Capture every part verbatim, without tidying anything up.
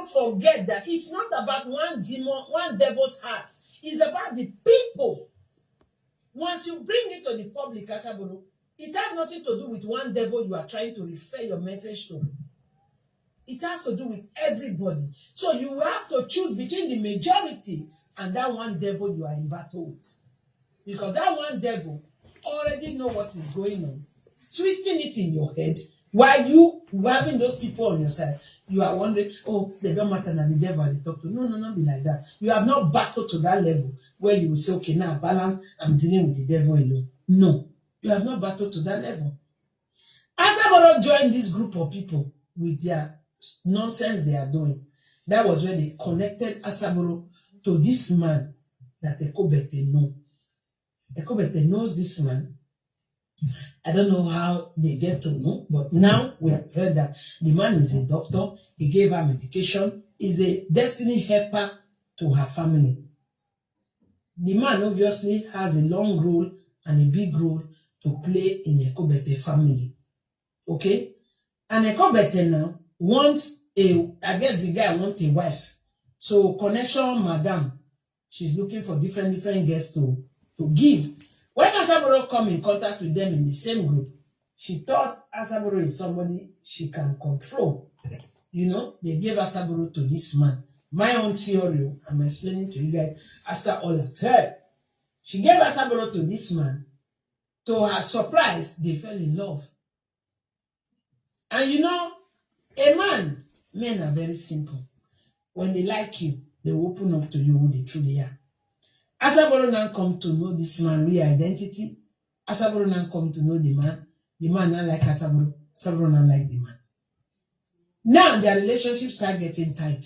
forget that it's not about one demon, one devil's heart. It's about the people. Once you bring it to the public, Asaboro, it has nothing to do with one devil you are trying to refer your message to. It has to do with everybody. So you have to choose between the majority and that one devil you are in battle with. Because that one devil already know what is going on, twisting it in your head. While you having those people on your side, you are wondering, "Oh, they don't matter now, the devil I dey talk to." No, no, not be like that. You have not battled to that level where you will say, "Okay, now balance, I'm dealing with the devil alone." No, you have not battled to that level. Asaboro joined this group of people with their nonsense they are doing. That was when they connected Asaboro to this man that Ekobete know. Ekobete knows this man. I don't know how they get to know, but now we have heard that the man is a doctor. He gave her medication. He's a destiny helper to her family. The man obviously has a long role and a big role to play in Ekobete family. Okay? And Ekobete now wants a, I guess the guy wants a wife. So connection, madam, she's looking for different, different girls to, to give. When Asaboro come in contact with them in the same group, she thought Asaboro is somebody she can control. You know, they gave Asaboro to this man. My own theory, I'm explaining to you guys after all I've heard. She gave Asaboro to this man. To her surprise, they fell in love. And you know, a man, men are very simple. When they like you, they open up to you who they truly are. Asaboro now come to know this man real identity. Asaboro now come to know the man. The man now like Asaboro. Asaboro now like the man. Now their relationship start getting tight.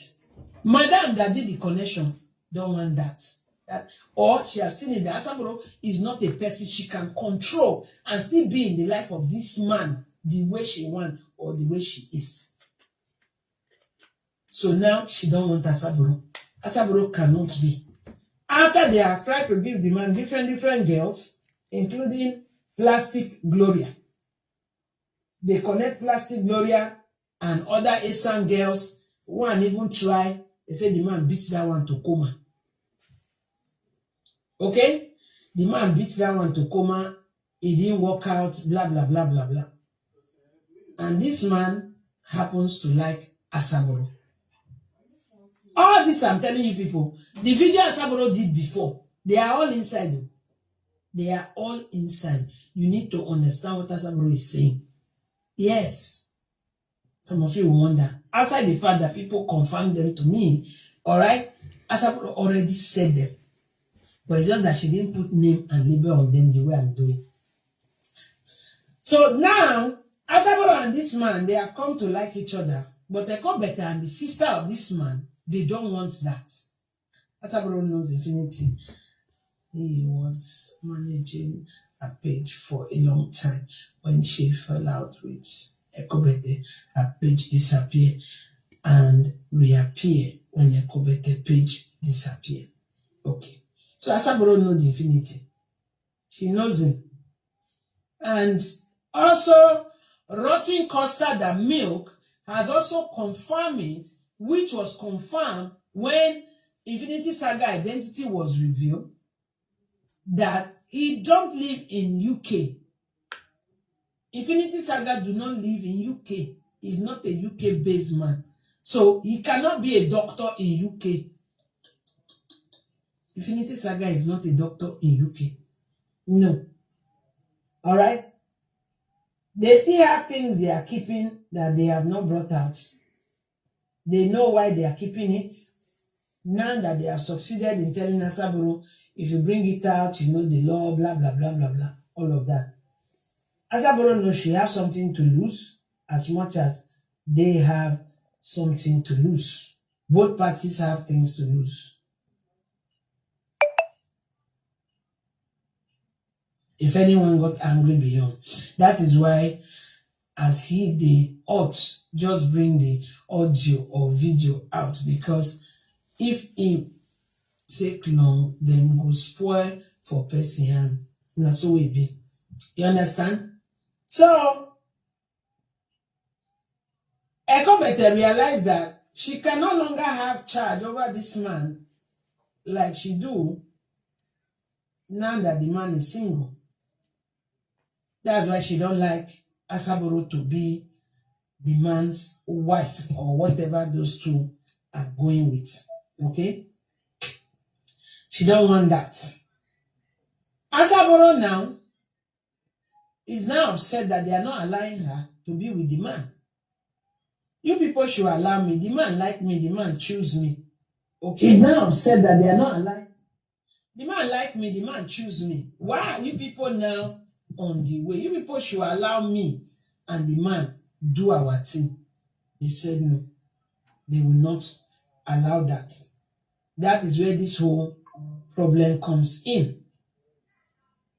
Madam that did the connection don't want that. That, or she has seen it that Asaboro is not a person she can control and still be in the life of this man the way she want or the way she is. So now she don't want Asaboro. Asaboro cannot be. After they have tried to give the man different, different girls, including Plastic Gloria. They connect Plastic Gloria and other Esan girls. One even try. They say the man beat that one to coma. Okay? The man beat that one to coma. It didn't work out, blah, blah, blah, blah, blah. And this man happens to like Asaboro. All this I'm telling you people, the video Asaboro did before, they are all inside. Though. They are all inside. You need to understand what Asaboro is saying. Yes. Some of you wonder. Outside the fact that people confirm them to me, all right? Asaboro already said them. But it's just that she didn't put name and label on them the way I'm doing. So now, Asaboro and this man, they have come to like each other. But Ekobete and the sister of this man, they don't want that. Asaboro knows Infinity. He was managing a page for a long time. When she fell out with Ekobete, her page disappeared and reappear when Ekobete page disappear. Okay. So Asaboro knows Infinity. She knows him. And also, rotten custard and milk has also confirmed it, which was confirmed when Infinity Saga identity was revealed, that he don't live in U K. Infinity Saga do not live in U K. He's not a U K based man. So he cannot be a doctor in U K. Infinity Saga is not a doctor in U K. No. All right? They still have things they are keeping that they have not brought out. They know why they are keeping it. Now that they have succeeded in telling Asaboro, if you bring it out, you know the law, blah, blah, blah, blah, blah, all of that. Asaboro knows she has something to lose as much as they have something to lose. Both parties have things to lose. If anyone got angry beyond, that is why as he dey hot, just bring the audio or video out, because if him take long, then go spoil for person hand. Na so we be. You understand? So, Ekobete realized that She can no longer have charge over this man like she do now that the man is single. That's why she don't like Asaboro to be the man's wife or whatever those two are going with. Okay? She don't want that. Asaboro now is now upset that they are not allowing her to be with the man. You people should allow me. The man like me. The man choose me. Okay? Is now upset that they are not allowing. The man like me. The man choose me. Why are you people now on the way? You people should allow me and the man do our thing. They said no. They will not allow that. That is where this whole problem comes in.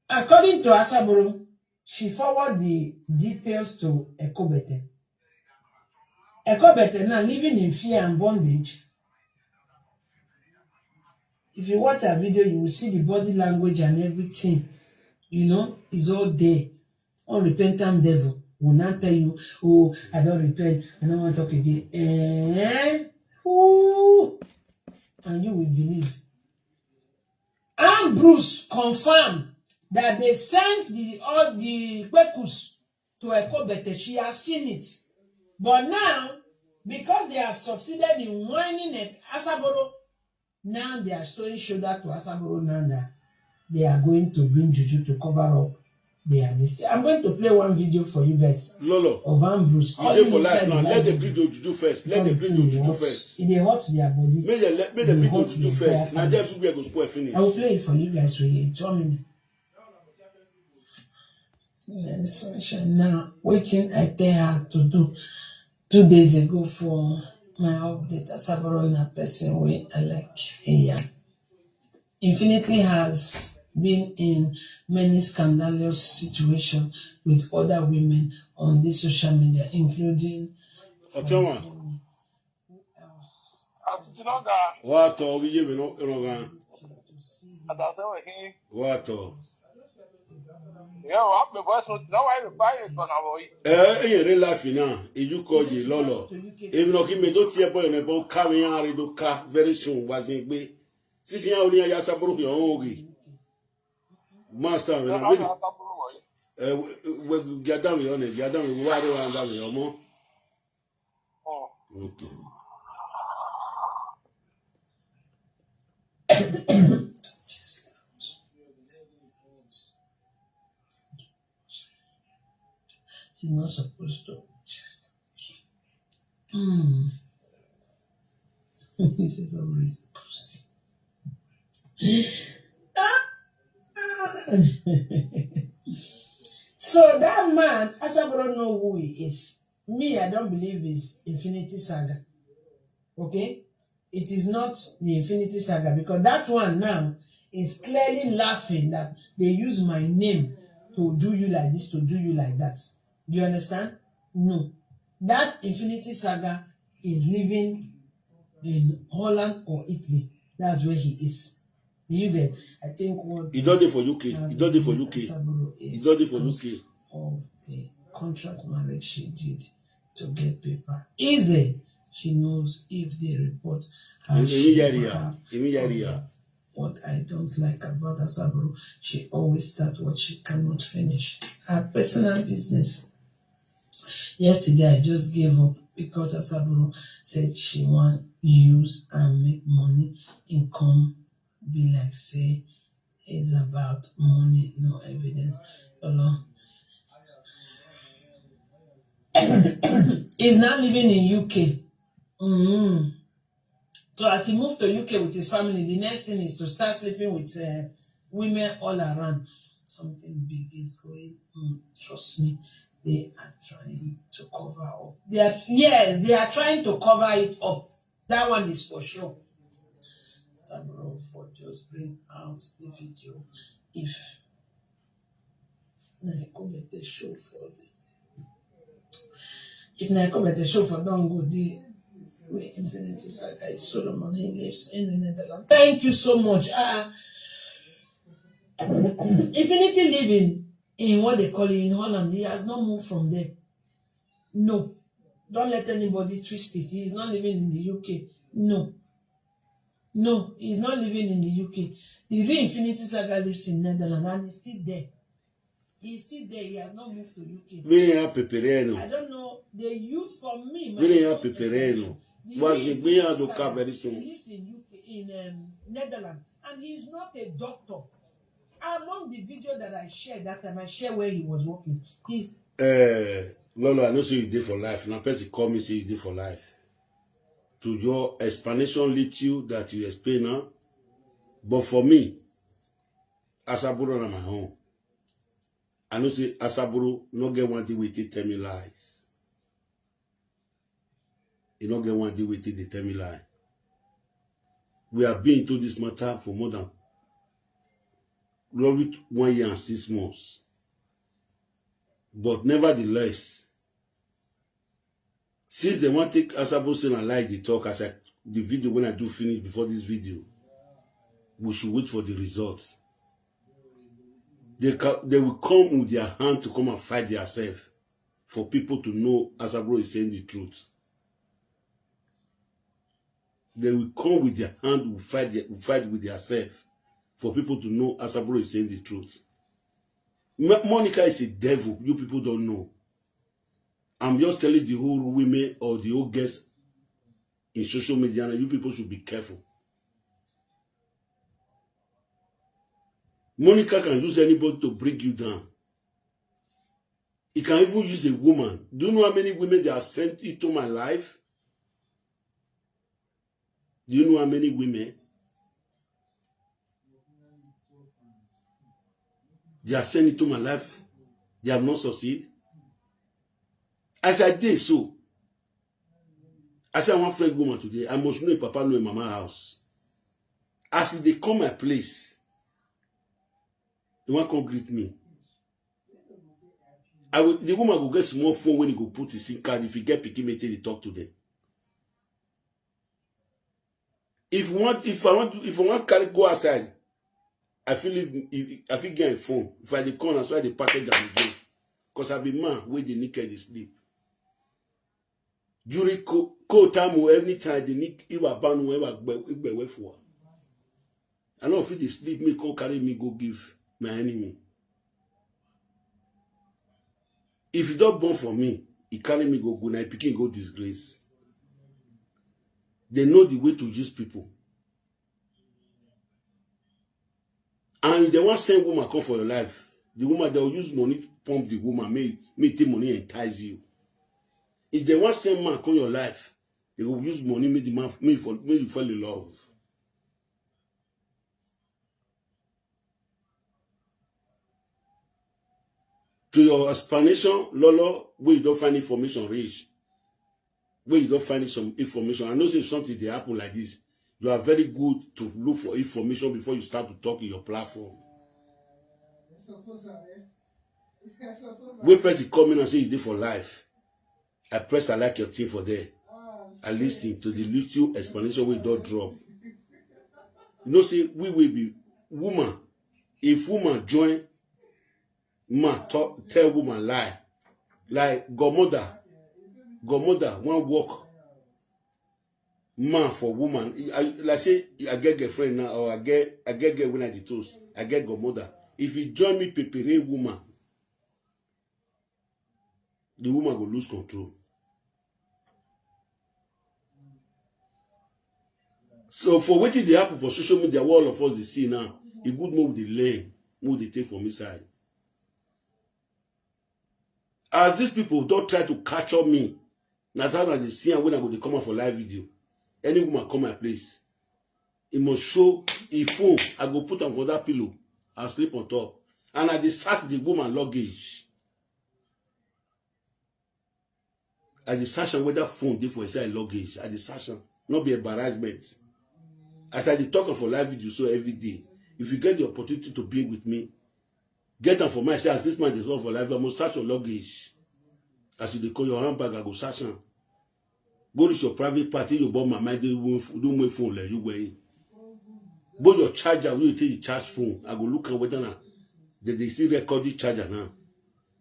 According to Asaboro, she forward the details to Ekobete. Ekobete now living in fear and bondage. If you watch her video, you will see the body language and everything. You know, it's all there. Unrepentant devil will not tell you, "Oh, I don't repent. I don't want to talk again." Eh? Who? And you will believe. Ambrose confirm that they sent the all the kpekus to Ekobete. She has seen it. But now, because they have succeeded in whining at Asaboro, now they are showing shoulder to Asaboro now that they are going to bring juju to cover up their this. I'm going to play one video for you guys Lolo, of Ambrose you dey calling for life inside the now. Let them library. Bring the juju first. Let them bring the juju first. If they hurt their body, Make them let, make them bring the juju first. Now there people go spoil finish. I will play it for you guys for here. It's one minute. Now, waiting I tell her to do two days ago for my update. Asaboro na person wey I like. Yeah. Infinity has been in many scandalous situations with other women on this social media, including Otewan. Who else? What are we giving up? What? Ee, e yere life na, eju ko ye lolo. Even though ki me to tie boy ne bo ka me yan re do ka very soon was in gbe. Sisi ya oni ya Asaboro yo ogi. Master me na we. Eh, we gada me on, gada me wa re wa da me omo. Okay. She's not supposed to. Just. Mm. This is always pussy. So that man, Asaboro know who he is. Me, I don't believe it's Infinity Saga. Okay? It is not the Infinity Saga, because that one now is clearly laughing that they use my name to do you like this, to do you like that. Do you understand? No. That Infinity Saga is living in Holland or Italy. That's where he is. Do you get? I think what He don't dey for U K. He don't dey for U K. He don't dey for U K. Of the contract marriage she did to get paper. Easy. She knows if they report her. Emi yari ya. Emi yari ya. What I don't like about Asaboro, she always start what she cannot finish. Her personal business. Yesterday, I just gave up because Asaboro said she want use and make money. Income be like say it's about money, no evidence. Hello. He's now living in U K. Mm-hmm. So as he moved to U K with his family, the next thing is to start sleeping with uh, women all around. Something big is going on. Trust me, they are trying to cover up. They are, yes, they are trying to cover it up. That one is for sure. Tabro for just bring out the video. If na Ekobete show for the if na Ekobete show for don go the way Infinity Saga is Solomon, he lives in the Netherlands. Thank you so much. Uh, Infinity living in what they call it in Holland. He has not moved from there. No. Don't let anybody twist it. He is not living in the U K. No. No, he's not living in the U K. The real Infinity Saga lives in Netherlands and he's still there. He's still there. He has not moved to U K. Gbìyànjú pèpèrè ẹ̀ nù. I don't know. The youth for me, my Gbìyànjú own pèpèrè ẹ̀ nù. Generation, the Wá real sí gbìyànjú Infinity Saga, very soon. He lives in U K, in um, Netherlands, and he's not a doctor. Among the video that I shared that time, I shared where he was working. He's Eh, Lolo, I know say you dey for life. Now person call me say you dey for life. To your explanation, little that you explain now. But for me, Asaburo na my own. I know say Asaburo no get one thing wey take tell me lies. He no get one thing wey take dey tell me lie. We have been into this matter for more than roughly one year and six months. But nevertheless, since they want take Asaburo say na lie dey talk, as I, the video when I do finish before this video, we should wait for the results. They, ca- they will come with their hand to come and fight themselves for people to know Asaburo is saying the truth. They will come with their hand, will fight, their, will fight with themselves for people to know Asaburo is saying the truth. Mo- Monica is a devil. You people don't know. I'm just telling the whole women or the whole girls in social media, and you people should be careful. Monica can use anybody to bring you down. He can even use a woman. Do you know how many women they have sent into my life? Do you know how many women they have sent into my life? They have not succeeded. As I did so, I say I want friend woman today. I must know if papa know in mama house. As they come my place, they want come greet me. I will, the woman go get small phone when he go put his SIM card. If he get pikin, make they talk to them. If you want, if I want to, if I want carry go outside, I feel if, if I feel get a phone. If I dey come, that's why they package am again. Cause I be man wey dey naked dey sleep. During co- cold time o, anytime they need iwa banu iwa gbe igbe we for. I no fit dey sleep, me come carry me go give my enemy. If you don't born for me, he carry me go go na pikin go disgrace. They know the way to use people. And if they want send woman come for your life, the woman they will use money pump the woman, may may take money entice you. If they want send man come your life, they will use money make the man make for make you fall in love. To your explanation, Lolo, where you don't find information reach, where you don't find some information. I know say if something they happen like this, you are very good to look for information before you start to talk in your platform. Where person come in and say you did for life. I press I like your thing for there. I listen to the little explanation we don't drop. You know, say we will be woman. If woman join man talk, tell woman lie, like godmother, godmother one work man for woman. I, like say I get girlfriend now, or I get I get girl when I dey toast. I get godmother. If you join me, pepere woman, the woman go lose control. So for wetin dey happen for social media, what all of us dey see now, e good make we dey learn, make we dey take from inside. As these people don try to capture me, na that I dey see am when I go dey come out for live video. Any woman come my place, e must show e phone. I go put am for that pillow and sleep on top. And I dey search the woman luggage. I dey search am whether phone dey for inside luggage. I dey search am. No be embarrassment. As I dey talk am for live video so every day, if you get the opportunity to be with me, get am for my side. As this man dey talk for live, I must search your luggage. As you dey call your handbag, I go search am. Go reach your private party, your bomb my mind, do one phone like you wearing. Go your charger, wey you take dey charge phone. I go look am whether na they dey still record the charger now.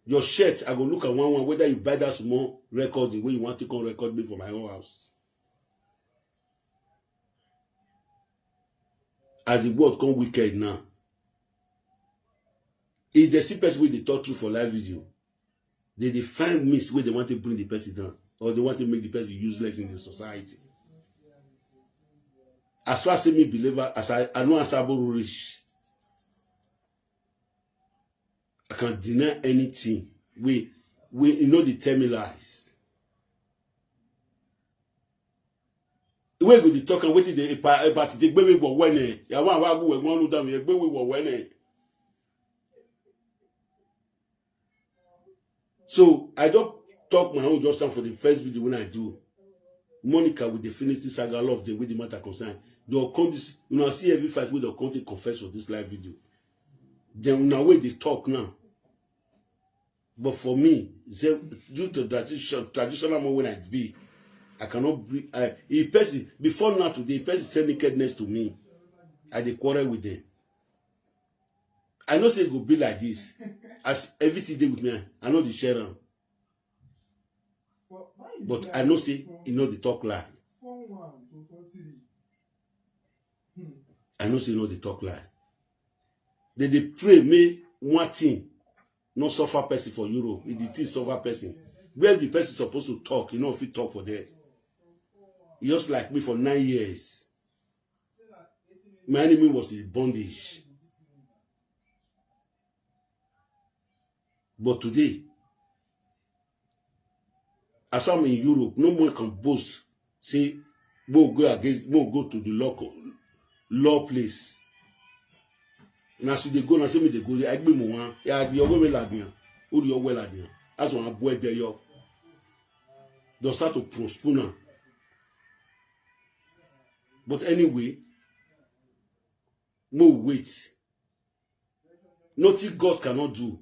Your shirt, I go look at one one whether you buy that small record the way you want to come record me for my own house. As the world come wicked now, if they see person wey dey talk true for live video, they dey find means wey they want to bring the person down, or they want to make the person useless in the society. As far as me believer, as I, I know Asabo reach, I can deny anything. We we you know they tell me lies. The way go dey talk and wetin dey epa epa ti dey gbé mi wọ̀ wẹ́nẹ̀. Ìyàwó àwọn agbóhùn ẹ̀gbọ́n ló dànù yẹn gbé mi wọ̀ wẹ́nẹ̀. So I don't talk my own just now for the first video when I do. Monica with the Infinity Saga, love the way the matter concern. They'll come this, you know, I see every fight with the country confess for this live video. Then now where they talk now. But for me, say, due to tradition, traditional moment when I be, I cannot be. I, a person before now today, a person say nakedness to me, I dey quarrel with them. I know say it go be like this. As everything dey with me, I know the share am. But I know say e no dey talk lie. I know say e no dey talk lie. They dey pray make one thing no suffer person for Europe. If the thing suffer person, where the person supposed to talk, you know, if he talk for there. Just like me for nine years, my enemy was in bondage. But today, as I'm in Europe, no one can boast, say, go go against, go go to the law, co- law place. Na so they go, na so me they go. I be mo one. Ya the other way ladian, o the other way ladian. As one boy there yo, they start to postpone am. But anyway, no wait. Nothing God cannot do.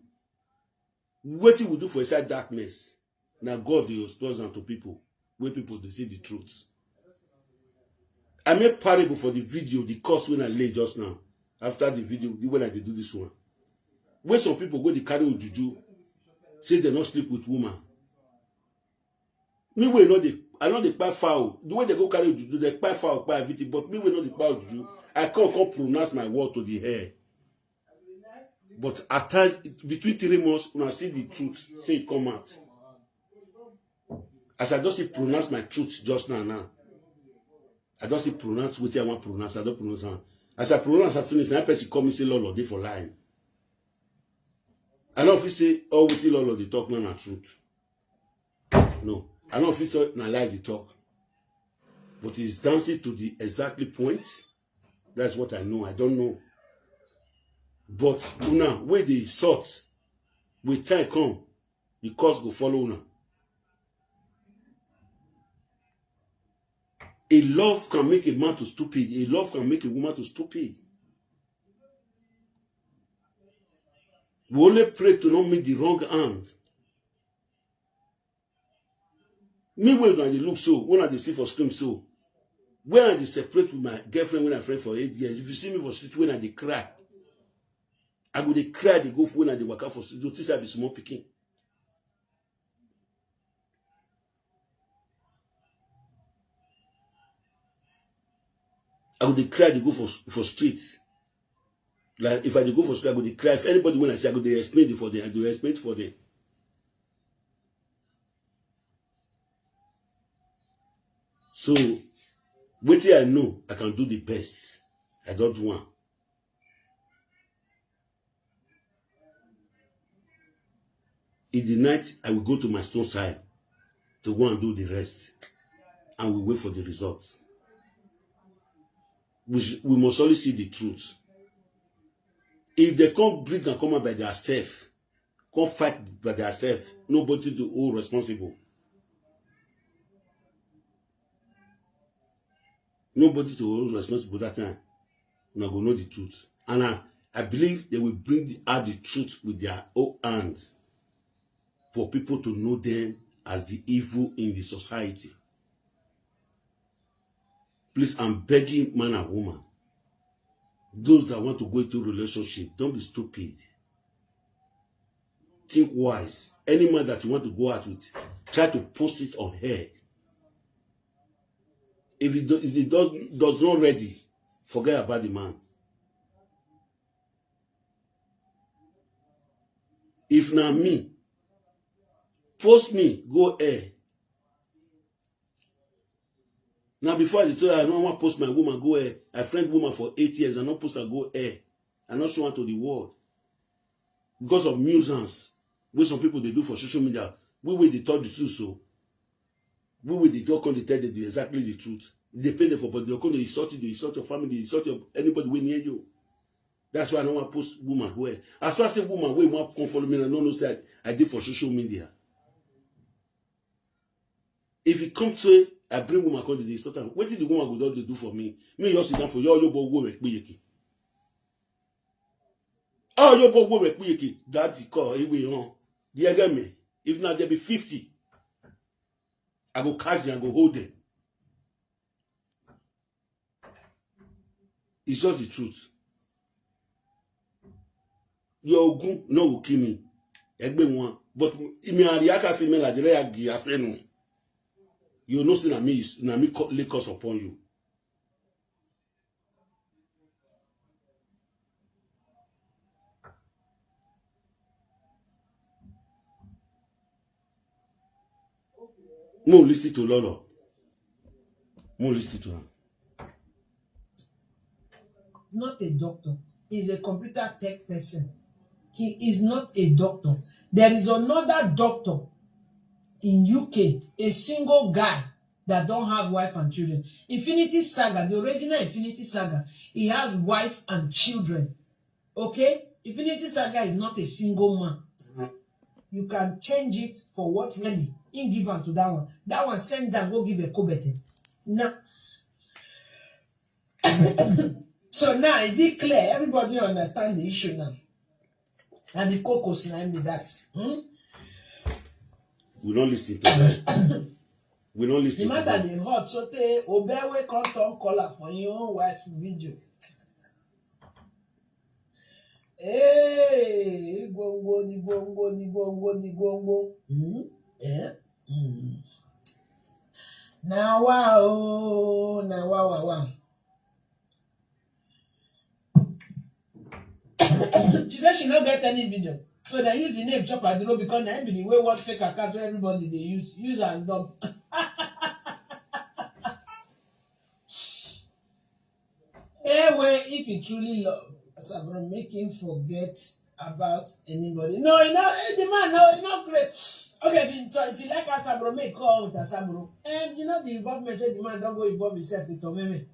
Wetin we do for inside darkness, na God dey expose am to people, wey people dey see the truth. I make parable for the video, the course when I lay just now. After the video, the when I dey do this one, where some people go dey carry ojuju, say they no sleep with woman. Me wey no dey, I no dey kpai fowl. The way they go carry ojuju, they kpai fowl, kpai everything. But me wey no dey kpai ojuju, I come come pronounce my word to the air. But at times, between three months, una see the truth, say e come out. As I just say pronounce my truth just now, now. I just say pronounce wetin I wan pronounce, I don pronounce am. As I pronounce am finish, na person call me say Lolo dey for line. I no fit say all wetin Lolo dey talk na na truth. No, I no fit say na lie dey talk. But he's dancing to the exactly point. That's what I know. I don't know. But una wey dey sort, with time come, the cost go follow una. A love can make a man to stupid. A love can make a woman to stupid. We only pray to not meet the wrong hand. Me wey una dey look so, when I dey see for screen so, when I dey separate with my girlfriend when I friend for eight years, if you see me for street when I dey cry, I go dey cry dey go when I dey waka for street, you think say I be small pikin. I go dey cry dey go for for street. Like if I dey go for street, I go dey cry. If anybody when I see, I go dey explain it for them. I go dey explain it for them. So, wetin I know, I can do the best. I don't want. In the night, I will go to my stone side to go and do the rest, and we wait for the results. We, sh- we must only see the truth. If they can't bring and come out by themselves, can't fight by themselves, nobody to hold responsible. Nobody to hold responsible that time. Una go know the truth. And I, I believe they will bring the, out the truth with their own hands for people to know them as the evil in the society. Please, I'm begging man and woman. Those that want to go into relationship, don't be stupid. think wise. Any man that you want to go out with, try to post it on air. If it, do, if it does, does not ready, forget about the man. If na me, post me go air. Now before I dey tell you, I no wan post my woman go air. I friend woman for eight years, I no post her go air. I no show am to the world because of nuisance wey some people dey do for social media. We wey dey talk the truth, so we wey dey talk come dey tell them the, exactly the truth. E dey pain them for body. Dem come dey insult you, dey insult your family, dey insult your, anybody wey near you. That's why I no wan post woman go air. As far as say woman wey wan come follow me, I no know say I, I dey for social media. If e come say I bring woman come dey insult am, wetin the woman go don dey do for me? Me just sit down for your oyobo wo me piyeke. Oh, oyobo wo me piyeke. That the call ewe hon. Do you get me? If na there be fifty, I go catch them, I go hold them. It's just the truth. Your ogun no go kill me. Egbe one. But imi ariaka si me la jere ya gi asenu. You know say na me is, na me co-, lay curse upon you. Mo listen to Lolo. Mo listen to am. Not a doctor. He's a computer tech person. He is not a doctor. There is another doctor in U K, a single guy that don't have wife and children. Infinity Saga, the original Infinity Saga, he has wife and children. Okay? Infinity Saga is not a single man. You can change it for what really. He give am to that one. That one send am go give a kobete. Now, so now is it clear? Everybody understand the issue now. And the cocos na be that. Hmm? We don't listen to them. We don't listen The to matter them. Dey hot so tey Obewe come turn caller for him own wife video. Hey, gbongbo ni gbongbo ni gbongbo ni gbongbo. Hmm? Eh? Hmm. Na wa o, na wa wa wa. She say she no get any video. So dem use the name chop adiro because na him be the way what fake account wey everybody dey use. Use and dump. Anyway, if you truly love Asabro, make him forget about anybody. No, you know, eh, the man, no, you know, great. Okay, if you, if you like Asabro, make call with Asabro. And you know the involvement wey the man don go involve himself with Omeme.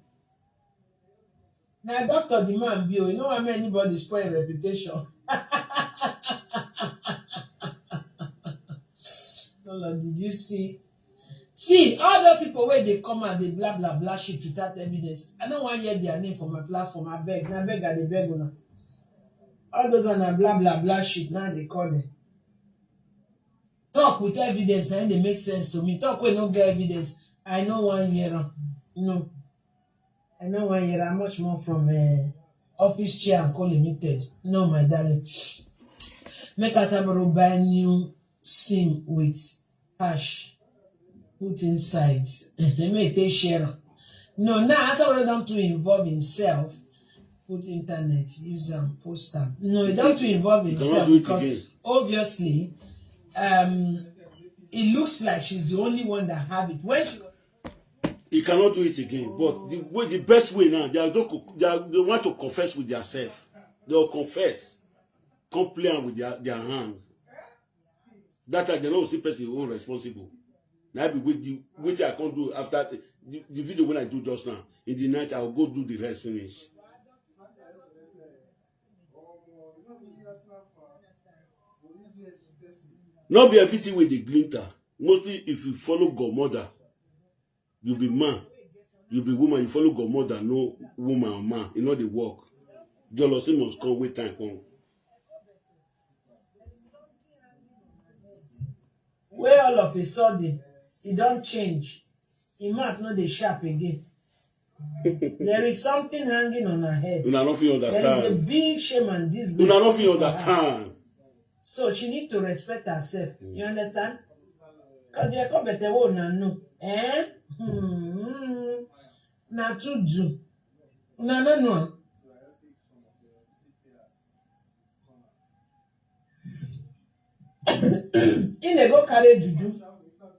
Na doctor the man be o, you know how many anybody spoil reputation. No, Lord, did you see? See, all those people wey dey come and dey blah blah blah shit without evidence. I no wan hear their name for my platform. I beg, na beg I dey beg una. All those one na blah blah blah shit now they call them. Talk with evidence na im dey make sense to me. Talk wey no get evidence, I no wan hear am. No. I no wan hear am much more from uh, Office Chair and Co Limited. No, my darling. Make Asaboro buy new SIM with cash. Put inside. Make they share am. No, now Asaboro don too involve himself. Put internet, use am, post am. No, he don too involve You cannot himself do it because again. Obviously, um, it looks like she's the only one that have it. When she He cannot do it again. But the way, the best way now, they are going to, they, are, they want to confess with themselves. They will confess, come play am with their, their hands. That time they no see person who responsible. Now be with the, which I can't do after the, the, the video when I do just now. In the night, I'll go do the rest finish. Not be everything with the glinter. Mostly if you follow godmother, you be man, you be woman, you follow godmother, no woman or man, e no dey work. Jealousy must come wey time come. Wey all of a sudden e don change, im mouth no dey sharp again. There is something hanging on her head. Una no fit There is a understand. Big shame and disgrace. Una no fit understand. So she need to respect herself. You understand? Because you come better one na no. Eh? Hmm. Na to do. Na no no. He dey go carry juju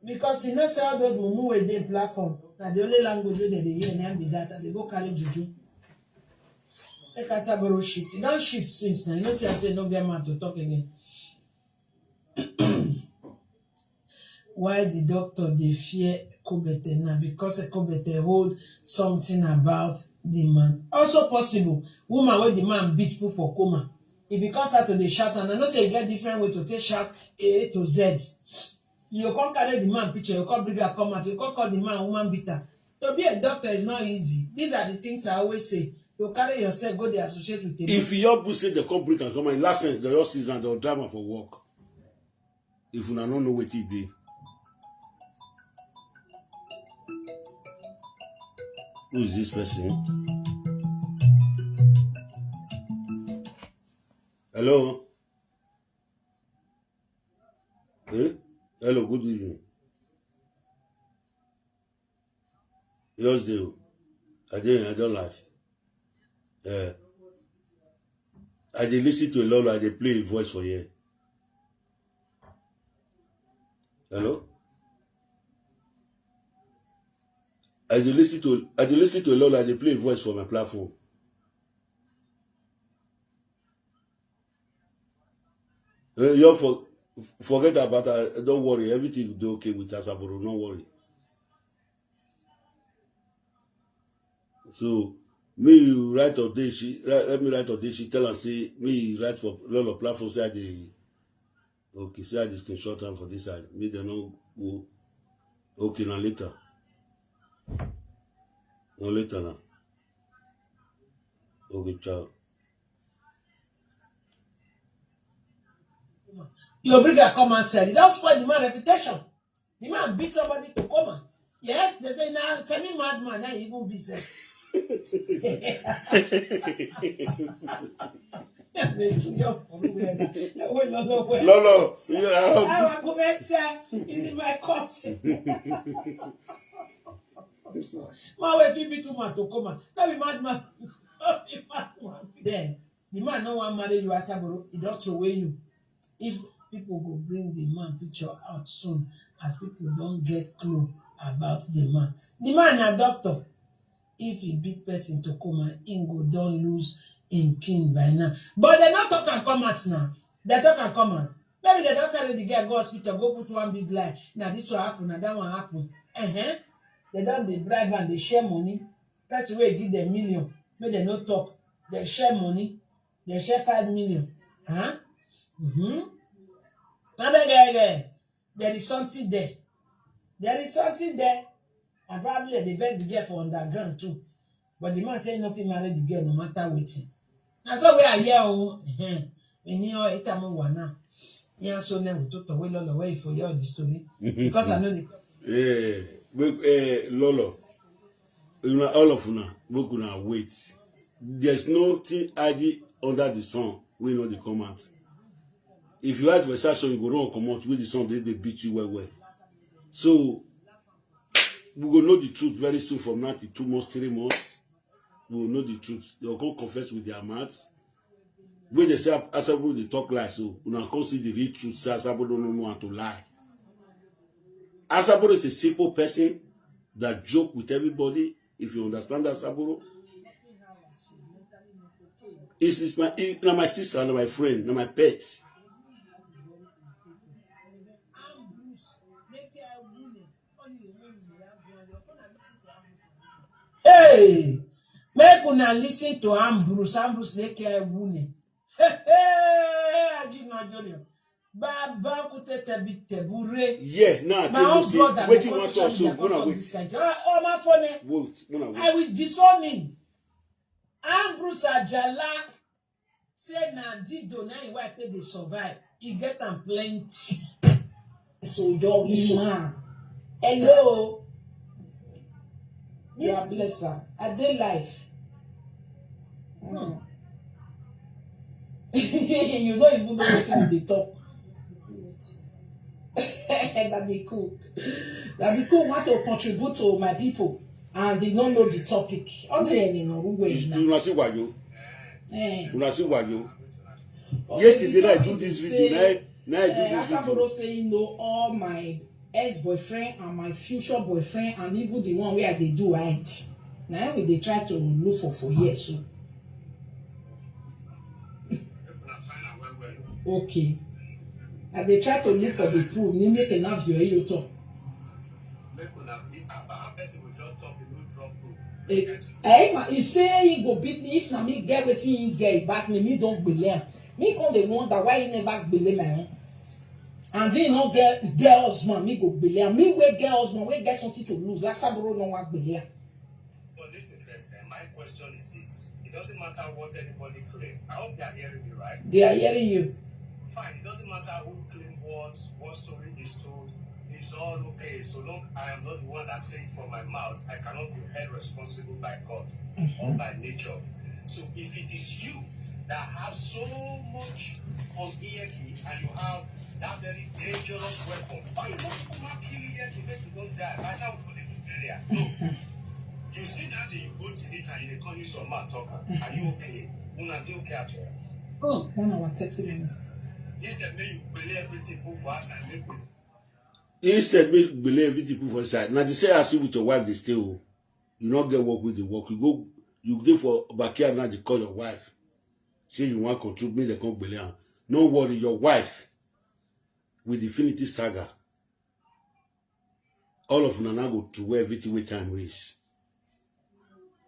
because he know say all those mumu wey dey platform na the only language wey dem dey hear na be that, and dey go carry juju. Make I start borrow shift. You don shift since now. You know say I say no get man to talk again. Why the doctor dey fear Kobete now? Because Kobete hold something about the man. Also possible, woman wey the man beat put for coma. If you come start to dey shout, and I know say you get different way to take shout A to Z. You go come carry the man picture, you go come bring her come out, you go come call the man woman beater. To be a doctor is not easy. These are the things I always say. You carry yourself, go dey associate with a man. If you all say they come bring and come and last sense, they all season, they'll drive am for work. If una no know wetin e dey. Who is this person? Hello? Eh? Hello, good evening. Yours dey o. I dey, I don live. Eh. I dey listen to a lot, I dey play a voice for here. Hello? I dey listen to, I dey listen to a lot, I dey play a voice for my platform. Eh, you for, forget about it. Don't worry, everything dey okay with Asaboro. No worry. So me you write Odeshi, write, let me write Odeshi, tell am say me you write for all of platform say I dey okay, say I dey screenshot am for this side. Me dem no go. Okay, na later. No later now. Okay, ciao. You bring her come outside. You don spoil the man reputation. The man beat somebody to coma. Yes, they say now semi madman now even be said. Lolo, yeah. Our government is in my court. Man wey fit beat woman to coma. No be madman. No be madman. Then the man no wan marry you, Asaboro. He don throw away you. If people go bring the man picture out soon, as people don get clue about the man. The man na doctor. If he beat person to coma, he go don lose him kin by now. But they no talk and come out now. They talk and come out. Maybe they don carry the girl go hospital, go put one big lie. Na this one happen, na that one happen. Uh-huh. They don dey bribe and dey share money. Person wey give them million, make dem no talk. Dem share money. Dem share five million. Huh? Mm-hmm. Abeg, eh, eh, there is something there. There is something there. And probably they beg the girl for underground too. But the man say he no fit marry the girl no matter wetin. Na so wey I hear o. Ehen. Eni o, ita mo wa na. Yeah, so now we talk to we Lolo, where for hear the story. Because I know the Yeah, we, eh, Lolo. Una, all of una, make una wait. There's nothing hiding under the sun wey no dey come out. If you hide for session, you go run comot wey the sun dey dey beat you well well. So we go know the truth very soon, from now till two months, three months. We go know the truth. They go come confess with their mouth. Wey they say Asaboro dey talk lie, so una come see the real truth. Say Asaboro no know how to lie. Asaboro is a simple person that joke with everybody. If you understand Asaboro, is is my, is na my sister, na my friend, na my pet. Hey, make una listen to Ambrose. Ambrose dey care wune. Hey, hey, Ajina Junior. Baba kutete bitebure. Yeah, now I My tell you own say brother, wetin you wan talk so, una wait. Oh, my phone. Wait, una wait. I will disown him. Ambrose Ajala say na Dido na him wife take dey survive. He get am plenty. So dog is man. Hello. You are blessed, sir. I dey life. Hmm. You no even know wetin you dey talk. Daddy Cook. Daddy Cook want to contribute to my people, and they don't know the topic. Only any no who way now. Una see wayo. Eh. Una see wayo. Yesterday, I do this video. Now, now I do this video. Asaboro say, you know, all my ex-boyfriend and my future boyfriend and even the one where they do hide. Now we they try to look for for years. So. Okay. I dey try to look for the proof. Ni make enough your eyo talk. Make una be about how person go just talk, you no drop proof. Eh, eh, ma, he say he go beat me if na me get wetin he get, he back me, me don gbele am. Me come dey wonder why he never gbele my own. And he no get, get husband, me go gbele am. Me wey get husband, wey get something to lose, Asaboro no wan gbele am. But listen first, eh, my question is this. It doesn't matter what anybody claim. I hope they are hearing me right. They are hearing you. Fine, it doesn't matter who claim what, what story is told. It's all okay. So long I am not the one that say it from my mouth, I cannot be held responsible by God or by nature. So if it is you that have so much on Iyeki and you have that very dangerous weapon, why you not come and kill Iyeki, make you don't die? By now, we go dey do burial. No. You see that thing, you go delete and you dey come use your mouth talk am. Are you okay? Una dey okay at all? Oh, one hour, thirty minutes. Instead, make you gbele everything, put for outside, make we Instead, make you gbele everything, put for inside. Na the same as you with your wife dey stay o. You no get work wey dey work. You go, you dey for backyard now, dey call your wife. Say you wan control, make dem come gbele am. No worry, your wife with Infinity Saga. All of una now go throw everything wey time reach.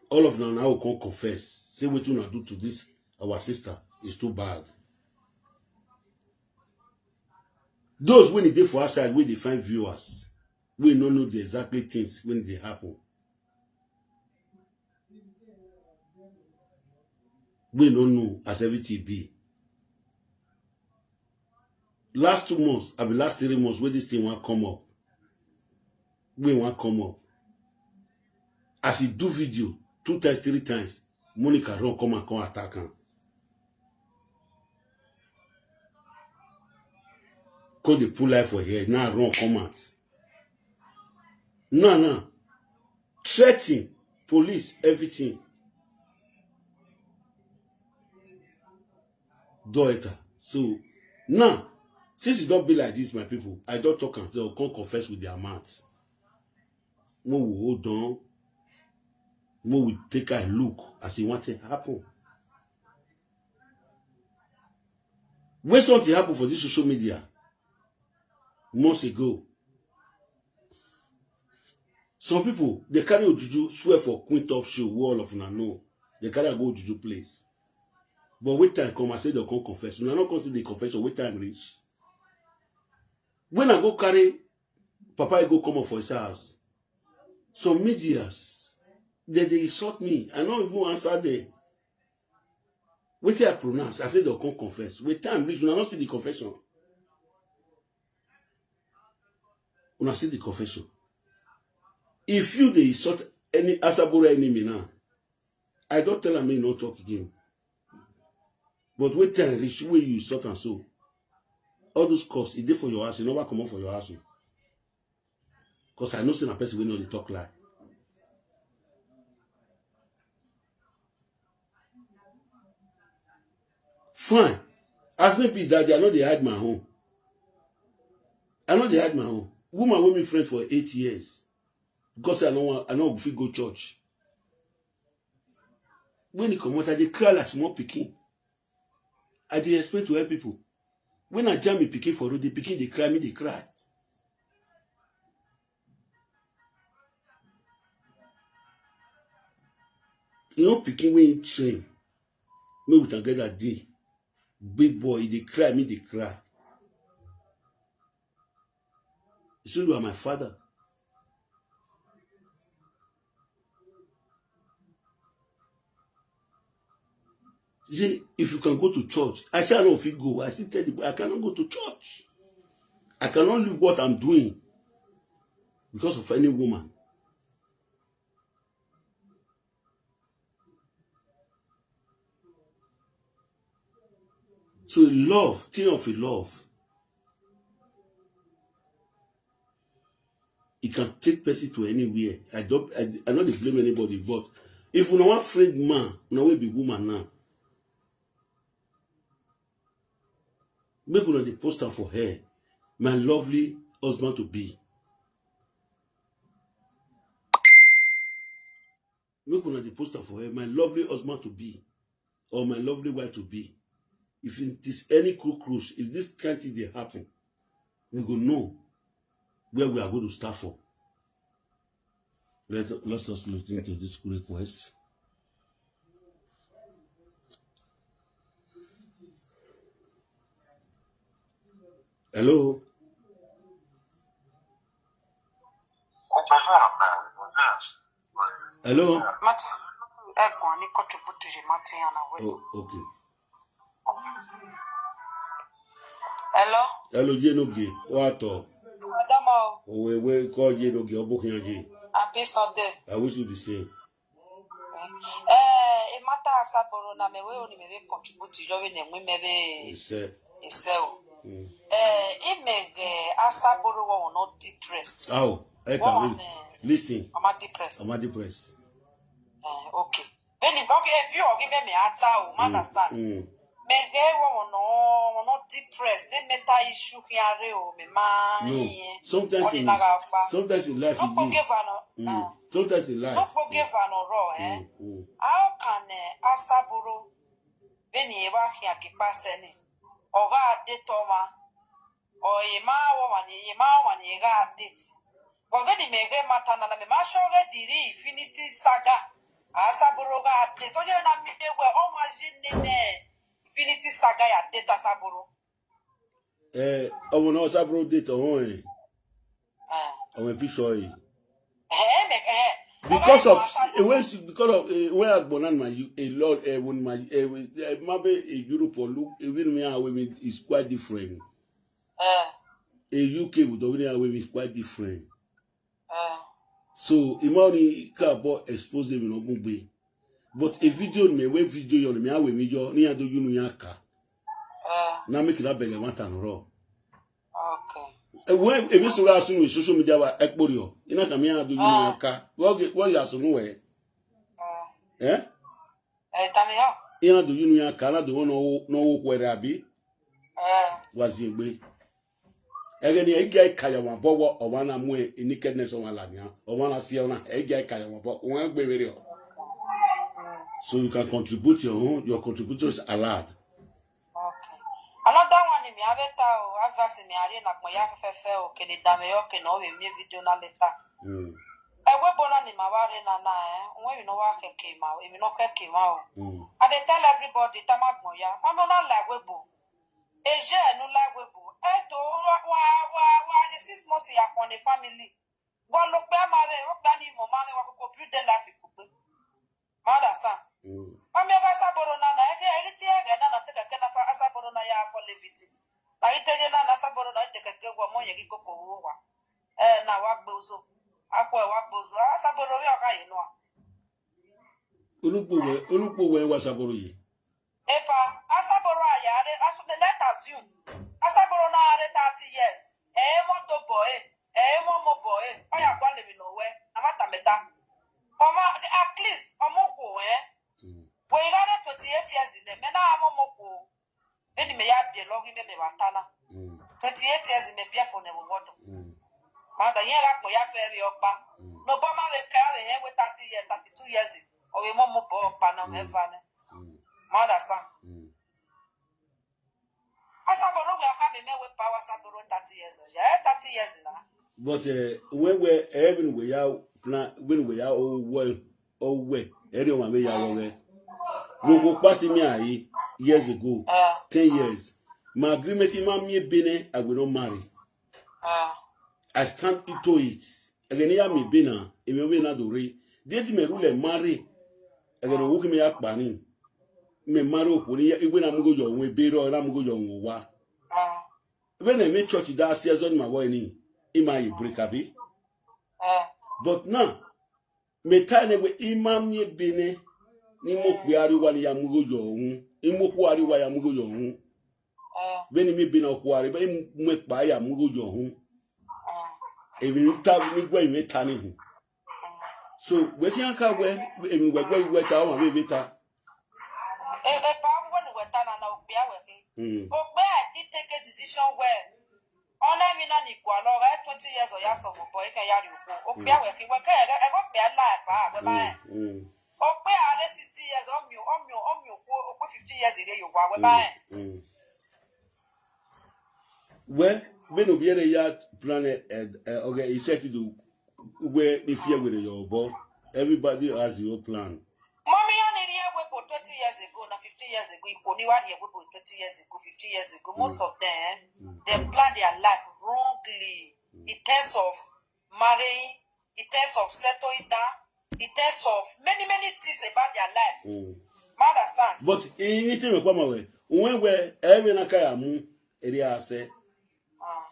All of una now go come confess. Say wetin una do to this our sister is too bad. Those wey dey for outside, wey dey find viewers, wey no know the exactly things wey dey happen, wey no know as everything be. Last two months, I be last three months, wey this thing wan come up, wey wan come up. As he do video two times, three times, Monica run come and come attack am. Come dey put life for here, now run come out. Now, now, threaten, police, everything. Daughter. So, now, since e don be like this, my people, I don talk am, they go come confess with their mouth. Mo will hold on. Mo will take a look as e want to happen. When something happen for this social media months ago, some people, they carry Ojuju swear for Queen Top Show, wey all of una know. They carry am go Ojuju place. But when time come, I say they come confess. Una no come see the confession, when time reach. When I go carry Papa, he go come up for his house. Some medias, they, they insult me. I no even answer them. Wetin I pronounce, I say they come confess. When time reach, una no see the confession. Una see the confession. If you dey insult any Asaboro enemy now, I don tell am make e no talk again. But when time reach, wey you insult am so, all those curse, e dey for your house, e never comot for your house o. 'Cause I know say na person wey no dey talk lie. Fine. As me be daddy, I no dey hide my own. I no dey hide my own. Woman wey me friend for eight years, because I no wan, I no fit go church. When e comot, I dey cry like small pikin. I dey explain to help people. When I jam the pikin for road, the pikin dey cry, me dey cry. You know, pikin wey him train, me with am get that day. Big boy, he dey cry, me dey cry. He say, "You are my father." He say, "If you can go to church." I say, "I no fit go." I still tell the boy, "I cannot go to church. I cannot leave what I'm doing because of any woman." So love, thing of a love. Take person to anywhere. I don't, I, I no dey blame anybody, but if una wan afraid man, una wey be woman now, make una dey post am for her, my lovely husband to be. Make una dey post am for her, my lovely husband to be, or my lovely wife to be. If it is any cockroach, if this kind thing dey happen, we go know where we are going to start from. Let, let us listen to this request. Hello? Hello? Mata, ẹ̀gbọ́n ní contribute to the matter and away. Oh, okay. Hello? Hello, Jenoge. What? Madam, oh, We we call Jenoge Obokianji. happy Sunday. I wish you the same. Eh, e mata asaboro na me we oni me we contribute to your name we me we He said, ese o. Eh, e me ge asaboro wo no depressed. oh, I Woman, can eh, listen. Mama depressed. I'm a depressed. Eh, okay. Then if okay, if you give me me ata o, man understand. Mm. Me ge wo no no depressed. Then me ta issue here o me ma. No, sometimes in, sometimes in life, No you forgive ano. mm, sometimes in life. No forgive ano ro eh. Mm, mm. How can eh, asaboro beni ewa hia ki paseni? Oga de toma. O ye ma wo mani ye ma wo mani ga date. But when me ge mata na na me ma show ge diri infinity saga. Asaboro ga date. O ye na mi de we o ma ji ni ne infinity saga ya date asaboro. Eh, ọmọ náà sábúrò dé tọ̀hún ẹ̀, Ah. ọmọ ẹ̀ píṣọ yìí. Eh, me eh. Because of eh, when she, because of eh, when I born on my you a lot eh, when my eh, when, eh, my be a Europe or look even me how me is quite different. Eh. A U K with the way how me is quite different. Eh. So imagine ka bo expose me no gbe. But a video me we video yo me awe me yo ni ado yunu ya ka. Eh. Na make na beg one tan ro. Okay. E we e be so ga sun social media wa ekpori o. Ina ka me ado yunu ya ka. Wo ge wo ya sunu we. Eh. Eh? Eh, tami yo. Ina do yunu ya ka na do no no wo kwere abi. Eh. Waziegbe. Ege ni ege kaya wa bowo o wa na mu e nakedness o wa la nya. O wa na fie na ege kaya wa bo. Won gbe were o. So you can contribute your own. Your contribution is allowed. Okay. Another one mi aveta o, advice mi ari na pon ya fefefe o, kele dame yo ke no we mi video na later. Mm. Ewe bo na ni ma wa re na na eh, we mi no wa keke ma, we mi no keke ma o. Mm. I dey tell everybody tama gbon ya, ma no na like we bo. E je no like we bo. E to wa wa wa wa ni six months ya kon ni family. Wa lo pe ma re, o gba ni mo ma re wa ko build the life ko pe. Ma da sa. Mm. Ami ga saboro na na ege ege ti ege na na te ke na fa asaboro na ya for levity. Na ite je na na saboro na ite ke ke wa mo ye ki koko wo wa. Eh na wa gbozo. Akwa wa gbozo. Asaboro yo ka ye no. Olugbo we olugbo we wa saboro yi. Epa asaboro aya re asu the let assume. Asaboro na are thirty years. Eh mo to boy. Eh mo mo boy. Oya kwa le mi no we. Amata meta. Omo at least omo ko eh. Mm. We igare twenty-eight years ile me na amo mo ko. Eni me ya bie logi me me watana. Mm. Twenty-eight years me bie for ne wo woto. Mm. Mada yen la ko ya fe ri opa. Mm. No ba ma we ka we yen we thirty years, thirty-two years. O we mo mo bo opa na me Mm. fa ne. Mm. Mada sa. Mm. Asaboro we aka me me we pa wa saboro thirty years. Yeah, thirty years na. But uh, when we even we are plan when we are oh well oh well everyone we are well. We go pass me ayi years ago, Eh. Ten years. My agreement in my me bene I will not marry. Eh. I stand into it. Again, ya me bena, emi we na do re. Date me rule marry. Again, wo ki me ya pa ni. Me marry oku ni igwe na mugo yo won be ro na mugo yo won wa. Eh. When I make church that season my way ni, in my break abi. Eh. But now, me time we imam ye bene ni mo pe ariwa ni ya mugo yo hun. Imo ku ariwa ya mugo yo hun. Eh. Beni mi bena ku ari be mo pa ya mugo yo hun. Eh. Emi ta ni gwe ime ta ni hu. So we ki anka we emi we gwe we ta o ma be ta. E e pa wo ni we ta na na okpe awe ke. Mm. Okpe I did take a decision well. Ona mi na ni kwa lo ga twenty years o ya so mo boy ke ya ri okpe. Okpe awe ke we ke e go pe la pa we ba. Mm. Okpe are sixty years o mi o mi o mi o ko okpe fifty years ire yo wa we ba. Mm. We be no bi ere ya plan e e oge iset do we ni fear we yo bo. Everybody has your plan. Mommy only here we go twenty years ago na fifty years ago. Ipo ni wa here we go twenty years ago, fifty years ago. Most of them they plan their life wrongly in terms of marrying, in terms of settling down, in terms of many many things about their life. Mm. Ma understand? But anything we come away, when we every na kaya mu eri ase. Ah.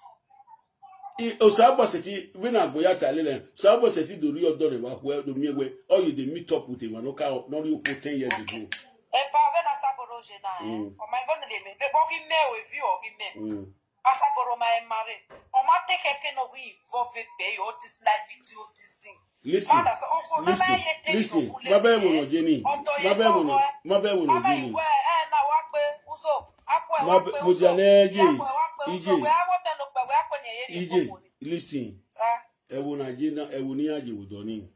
I osabo seti we na go ya talele. Osabo seti do ri odo re wa we do mi we. Oh, you dey meet up with him no ka no ri oko ten years ago. E pa we na saboro je na eh. Mm. O ma go ni le me be bo ki me o vi o ki me. Mm. Asaboro ma e marry. O ma take ke no we involve pe o this life video this thing. Listen. Father, so o ko na na Listen. ye take Listen. no kule. Ma be wo no je ni. Ma be wo no. Ma be wo no Mama je ni. Iwe eh na wa pe uzo. Akwe Ma wa be- pe mo uzo. ja na ye. Akwe wa pe uzo. Ije. We awo te no pe we akwe ni ye ni Ije, ko ni. Listen. Ah. E wo na je na e wo ni aje wo do ni.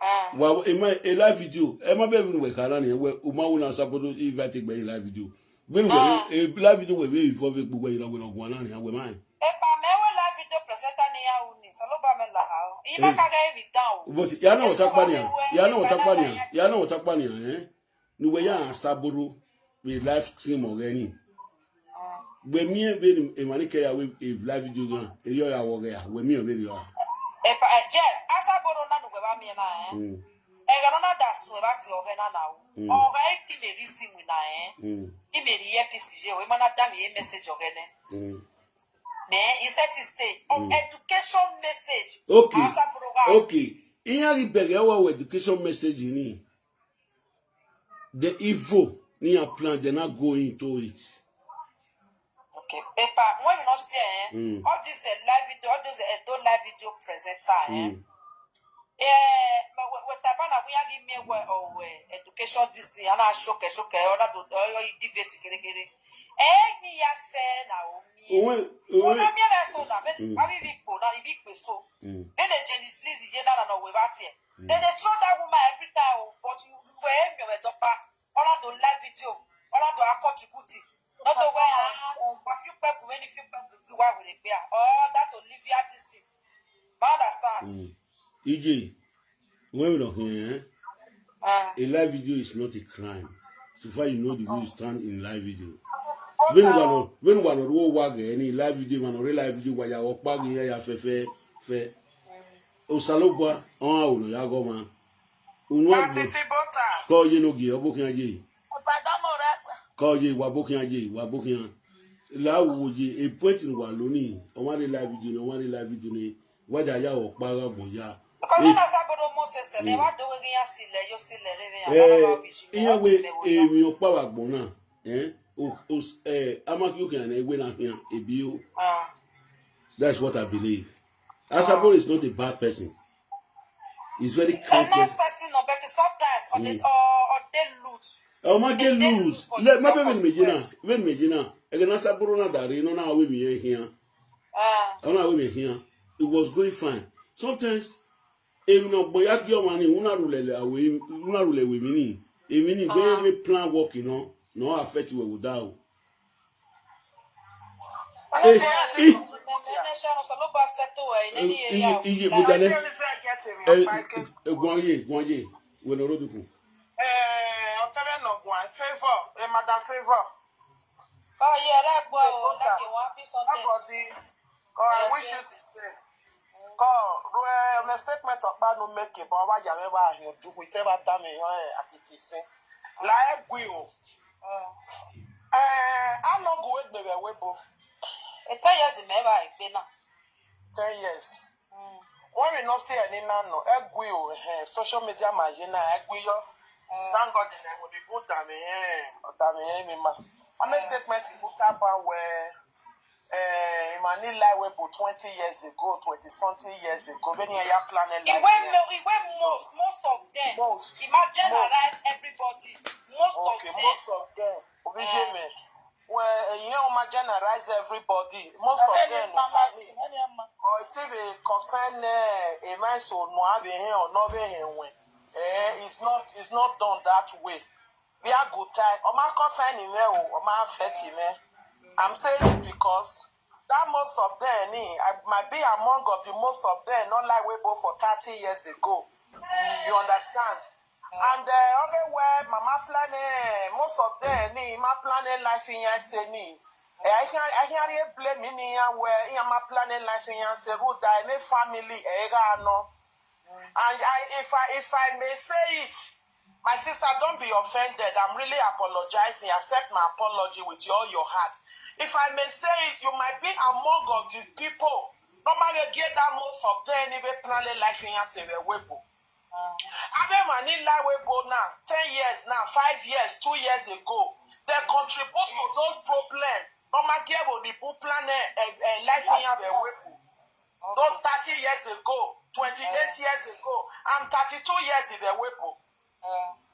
Ah. Wa e ma e live video. E ma be wo we ka na ni we o ma wo na osabo do if I take by live video. When we a live video we we involve gbogbo ira we no go na ni we ma. E pa me we live video presenter ni ya u ni. So lo ba me la ha o. I ba ka ga evi down. But ya no ta pa ni. Ya no ta pa ni. Ya no ta pa ni eh. Ni we ya osabo do we live stream already. We mi e be ni e ma ni ke ya we e live video gan. E yo ya wo ya. We mi o be yo. E pa eh, yes, asaboro na nu we ba mi na eh. Mm. E ga no na da su e ba ti o ga na na o. O ga e ti me ri si mu na eh. Mm. I me ri ye ki si je we ma na da mi e message o ga ne. Mm. Me, he set the stage. On education message. Okay. Asaboro ga. Okay. Iya ri bere wa education message ni. The evil ni a plan they not go into it. Okay. Epa, when you not see eh, Mm. all this uh, live video, all those uh, don't live video presenter eh. Mm. Eh, but we we tabana we have me we or we education this thing and I show ke show ke or that or you debate kere kere. Eh, me ya fair na o mi. Owen, Well, Owen, na me na so na me I be big po na I be big so. Mm. Then the Janice Lizzie ye na na no we ba tie. Then they throw that woman every time, oh, but you you were me we dopa. All of the live video, all of the contribute. Not the way ah, but few people when few people do what we be. Oh, that Olivia this thing. Ma understand? Mm. E J, when we don't hear, eh? Ah. A live video is not a crime. So far you know the way you stand in live video. When we are not, when we are not all wag any live video, man, or live video, why you walk back here, ya fe fe fe. Osalogwa, on our own, ya go man. Unu agbo, Titi Bota. Ko ye no gi, obokin aye. Ọ̀pàdánmọ̀ rẹ̀ pẹ̀. Ko ye, wa bokin aye, wa bokin. La wo ye, a point in wa loni. O wa re live video, no wa re live video ni. Wa da ya o pa ra gbon ya. Because when I start to Moses, and they were doing here, see, let you see, let it. Eh, iye we emi o pa wa gbon na. Eh? O o eh, ama ki o kan na we na hian, ebi o. Ah. That's what I believe. Asaboro is not a bad person. He's very kind And nice person. Person, no, but sometimes or they or, or they lose. Oh my They girl they lose. Lose for Let the my love baby of me jina. Christ. When me jina. Again, Asaboro na dari no na we me here. Ah. I don't know we me here. It was going fine. Sometimes, if no boy at your money, una rule le away, una rule we mini. If mini when we plan work, you know, no affect we would out. Eh, eh. Nation of Saloba settle in any Eh, area. eh, eh, Like, Bujale. Really say I get him. Eh, Like, eh, eh, Gwanye, Gwanye. We no road. eh, Otele no go and favor. Eh, Madam Favor. Oh yeah, that boy, oh, like you want piece on How them. about the? Oh, I Yes, wish sir. You the same. Ko, eh, my statement of bad no make it, but why you ever hear do we ever tell me eh akiti sin. Like we o. Uh, Eh, how long go we be we bo? a ten years in Meva, I pay now. Ten years. Mm. When we not see any now, no, egwi o, eh, social media ma ye na egwi yo. Uh, Thank God the name will be good than me, eh, than me, eh, me ma. Honest statement, he put up a where Eh, Imani lie wey bo twenty years ago, twenty something years ago. When you plan a Iwe mo- iwe most most of them. Most. Ima generalize everybody. Most of Okay, them. most of them. Obiveme. Well, you know, ma generalize everybody. Most of them. Imani. Or it even concern eh, a man so no have a hand or not a hand when. Eh, it's not it's not done that way. We are good time. Oma concern him eh, o, Oma affect him eh. I'm saying it because that most of them, eh, I might be among of the most of them, not like we both for thirty years ago. You understand? And uh, okay, well, Mama plan eh, most of them, eh, ma plan eh, life in here say me. Eh, I can't I can't really blame me eh, where eh, ma plan eh, life in here say who die, me family, eh, no. And I, if I if I may say it, my sister, don't be offended. I'm really apologizing. Accept my apology with all your heart. If I may say it, you might be among of these people. Normally, get that most of them even plan a life in Yasere Webo. Abema ni lie Webo now, ten years now, five years, two years ago. They contribute to those problems. Normal care will be plan a, a, a life in Yasere Webo. Those thirty years ago, twenty-eight years ago, and thirty-two years in the Webo.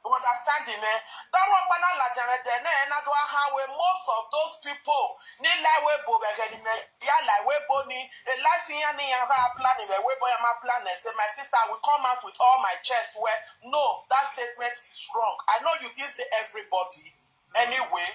You understand me? That one when I like and then I do how we most of those people need like we bo begin me. Yeah, like we bo ni a life in any other plan in the way boy my plan and say my sister will come out with all my chest where no, that statement is wrong. I know you didn't say everybody. Anyway,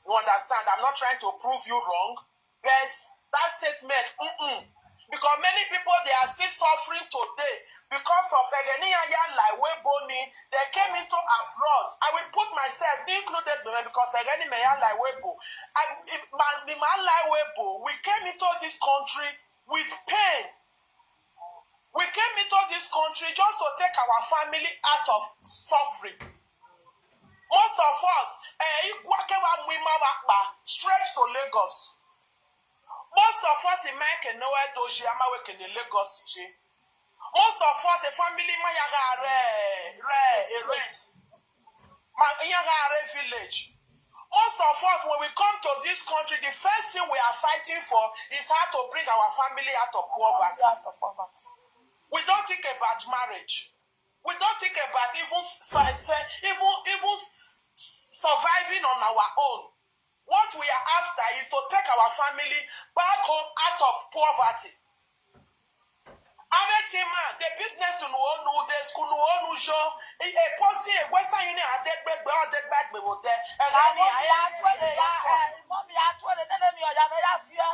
you understand? I'm not trying to prove you wrong. But that statement, mm-mm. Because many people they are still suffering today because of Egeni Aya Laiwebo ni they came into abroad. I will put myself included because Egeni Meya Laiwebo. And if my the man Laiwebo, we came into this country with pain. We came into this country just to take our family out of suffering. Most of us, eh, Ikwake wa Mwima Wakpa, straight to Lagos. Most of us in Mike and Noah Doji, Amawake in Lagos. J. Most of us, a family, Mayaga, re, re, a rent. Mayaga, re village. Most of us, when we come to this country, the first thing we are fighting for is how to bring our family out of poverty. Out of poverty. We don't think about marriage. We don't think about even s- s- even even s- s- surviving on our own. What we are after is to take our family back home out of poverty. Everything man, the business you know, no, the school, no, no, show. A posting a Western Union, I take back, I take back, we will there. And Mommy, I had twenty. Yeah, eh, mommy, I had twenty. Then me, I have a fear.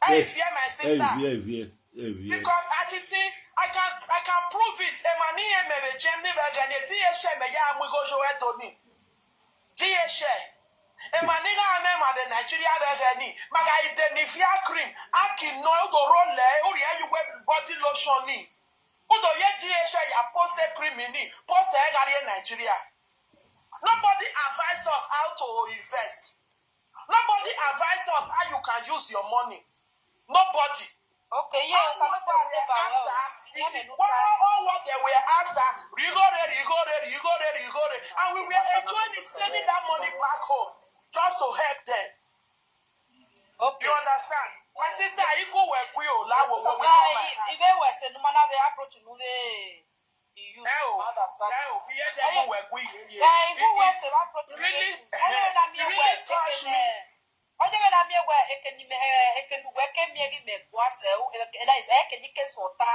Hey, fear my sister. Evie, evie, evie. Because attitude, I can I can prove it. Emani emere Jemni Vegani, T H M, ya, we go show it to me. T H M. Emani ga ame ma the Nigeria Vegani, Maga ide ni fear cream, Aki no do roll, Uri, you wear body lotion ni. Udo ye T H M, ya post a cream in it, post a Nigeria. Nobody advise us how to invest. Nobody advise us how you can use your money. Nobody. Okay, yes, I know what they about. It is all, all what they were after. Rigore, rigore, rigore, rigore. And we were enjoying it, sending that money back home just to help them. Okay. You understand? My sister, I go where we all. That was what we If they were saying, no matter the approach, no way. You Ẹ o, understand? ẹ o, iye dẹ́gbọ̀n wẹ̀ kú iye yẹ. Eh, if you were saying approach, Really? Onye na mi Really were touch me. Onye na mi were ekeni me eh, ekeni were ke mi eri me kwa se o, eh, that is ekeni ke sota.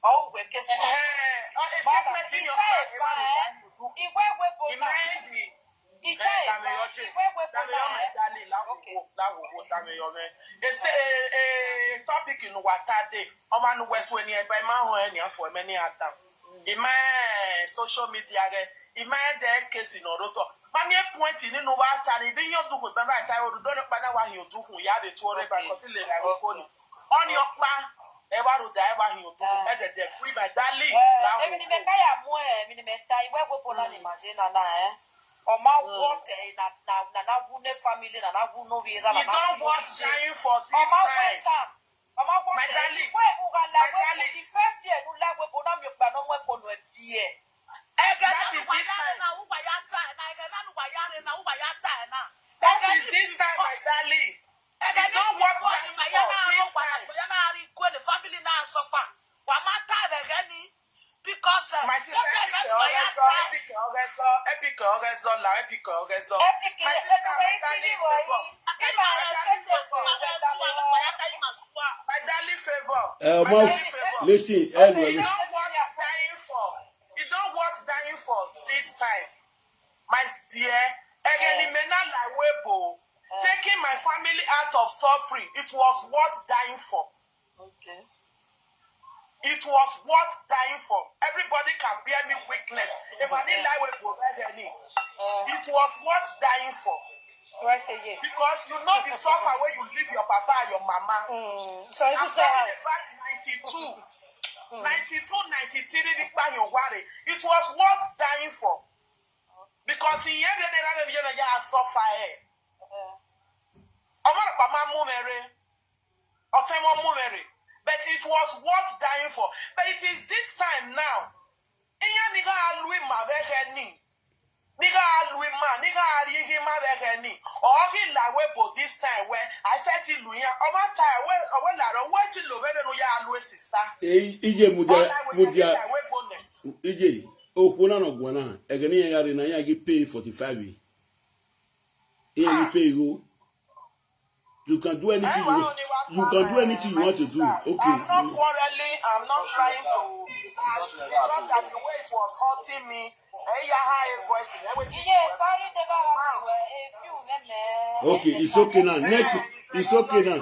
O were ke sota. Eh, eh, it's not my thing, your Ita mind, epa eh. Iwe we bo na. Mind me. Ita epa. Iwe we bo na. Dame your Eh. darling, láwòwò, láwòwò, dame your man. It's a, a, a topic in Watade. Ọmọ anu west when you by my home and you for many at time. In my social media, in my dead case in Oroto. Mami point in no water, if you do with Baba Taro, don't know Bana wa you do who ya the tour by Cosile Ragoni. On your pa, ever would I ever you do, and the queen by darling. Emi ni meka ya mu eh, emi ni meka iwe we bo na ni maje na na eh. Oma what eh na na na na wu ne family na na wu no we ra na. You don't want shine for this Oma time. Weta. Oma what My eh. darling. We u ga la My we darling. The first year nu la we bo na mi pa no mo ko no e bi eh. That is this time. That is this time, my darling. You don't want Ezola, Epic, Ezola. Epic, my sister, my darling favor. My darling favor. Uh, my, listen, anyway. You know what dying for? You know what dying for this time? My dear, Egenimena Lawebo, taking my family out of suffering, it was worth dying for. Okay. It was worth dying for. Everybody can bear me weakness. If I didn't lie with Bobegeni, it was worth dying for. Why say yes? Because you know the suffer where you leave your papa and your mama. Mm. So if you I'm say talking house, about ninety-two. ninety-two, ninety-three, nípa yẹn wá rè. It was worth dying for. Because in here, they have a suffer. Eh. Ọmọ rẹ̀ pa máa mú mẹ́rẹ̀. Ọ̀tẹ́ wọn mú mẹ́rẹ̀. But it was worth dying for. But it is this time now. Ìyẹn ni ká lu ìmọ̀ abẹ́rẹ́ ni. Ní ká lu ìmọ̀, ní ká rí igi má bẹ́rẹ́ ni. Ọ̀ọ́gì làwé bò this time where I said ti lu yẹn. Ọmọ ta ẹ̀wé ọ̀wé làrọ̀ wé ti lò bẹ́ẹ̀ nínú yà á lu èsì sá. Ije mudia mudia Ìwé bò nẹ̀. Ije okwu na no gwana egeni ya yari na ya gi pay forty-five. Ihe gi pay go. You can do anything you want. You can do anything you want to do. Okay. I'm not quarreling. I'm not trying to. It's just that the way it was hurting me. Hey, yeah, high voice. Everything. Yeah, sorry, they got hurt well. A few men. Okay, it's okay now. Next, it's okay now.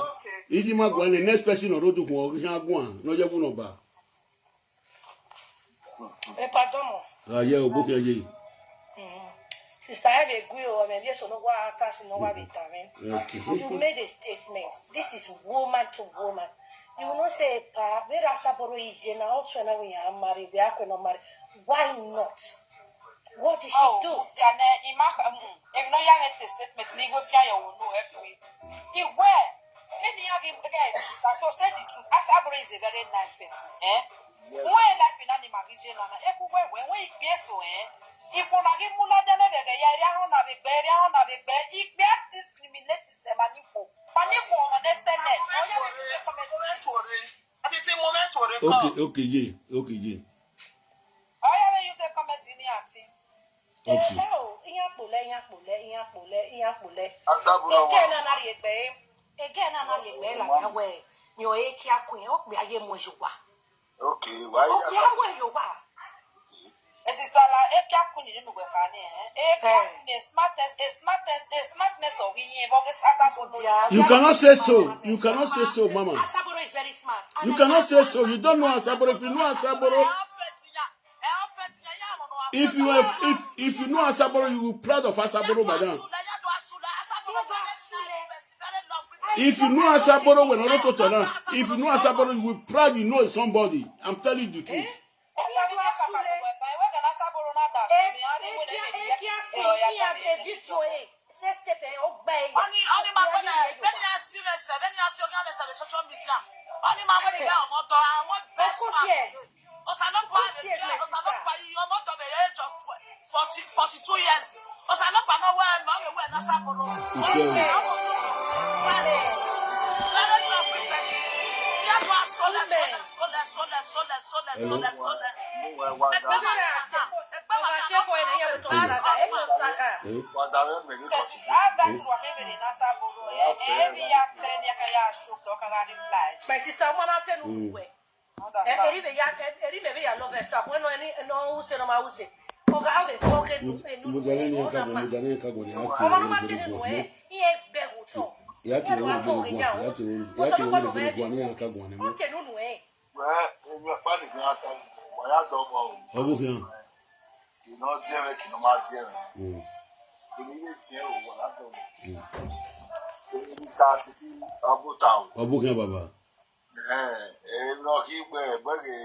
Iji magwa the next person on road to kwa kwa no ya kuna ba. Eh, pardon. Ah, yeah, oboke ye. Sister, I have a good woman. Yes, no, what I no, what we doing. Okay. You made a statement. This is woman to woman. You will not say, pa, where Asaboro is here now? Also, now we are married. We are going to marry. Why not? What did she do? Diane, Imaka, mm, if no, you make a statement, legal fear, you will know every. He where? Any of him, guys, to say the truth, Asaboro is a very nice person. Eh? Why life in animal region and Eku where when we pay so, eh? If we are giving Mula Dene, the Yari on a big bear, on a big bear, if we are discriminate is a manipo. Manipo on a sentence. Oh, yeah, we use a comment. Àti tí mo mẹ́tò rẹ kọ́. Okay, okay, yeah, okay, yeah. Oh, yeah, we use a comment in here, auntie. Okay. Eh, oh, ihe akpụle, ihe akpụle, ihe akpụle, ihe akpụle. Asaboro Eke wa. na anarị egbe. Eke na anarị egbe la ka we. Nyo eke akụ ya okpe aye mo yuwa. Okay, why? Okpe awe yuwa. Esisala eke akụ ni nínú wẹ̀ kan ni ẹ̀. Eke akụ ni smartest, a smartest, a smartness of iye bọ́ kí sasa kò lójú. You cannot say so. You cannot say so, mama. Asaboro is very smart. You cannot say so. You don't know Asaboro. If you know Asaboro, if if if you know Asaboro, you will proud of Asaboro, madam. If you know Asaboro, when I don't talk now, if you know Asaboro, you will proud. You know somebody. I'm telling you the truth. Eke akụ ni sasa kò lójú. Eke akụ ni Sestepe ogbe ya. Oni oni ma gbọ́dọ̀ bẹ́ẹ̀ ni a sí mẹsẹ̀ bẹ́ẹ̀ ni a sí ọgá mẹsẹ̀ bẹ́ẹ̀ social media. Oni ma gbọ́dọ̀ bẹ́ẹ̀ ọmọ tọ́ àwọn best Of course, man. Yes. Ọ̀sánlọ́pàá Of course, yes, my ọ̀sánlọ́pàá yìí ọmọ tọ́ bẹ̀rẹ̀ age of forty forty two years. Ọ̀sánlọ́pàá náà wẹ́ ẹ̀ náà wẹ́ ẹ̀ náà sábọ̀rọ̀. Very love with person. Yàtọ̀ sólẹ̀ sólẹ̀ sólẹ̀ sólẹ̀ sólẹ̀ sólẹ̀ sólẹ̀ sólẹ̀. Ẹgbẹ́ máa ń yàtọ̀. Ẹgbẹ́ máa ń yàtọ̀. Wàdàrẹ́ mẹ́rin kan. Because it's our best work, even in Asaboro, eh? Every year, ten year, can you show talk and reply? My sister, one out ten we. Understand? Eri be ya eri me be ya love stuff. When no any no who say no ma who say. Oga how they talk it. Mudane ni aka gwa, mudane aka gwa ni ati Ọmọ wo ma ni tẹnu gwa nù ni. Ẹ. Iye bẹ̀rù tọ̀. Ya ti wo ni gwa ni ati wo ya ti wo ni gwa ni aka gwa ni mo. Wọ́n tẹnu nù ẹ. Well, èmi apá nìkan ata wàyà dọ́gba o. Obu kan. Kìnà díẹ̀ rẹ̀ kìnà máa díẹ̀ rẹ̀. Mm. Èmi lè tiẹ̀ o wàyà dọ́gba. Èmi ní sáà títí abúta o. Obu kan baba. Ẹ ẹ lọ kí gbẹ gbẹgẹ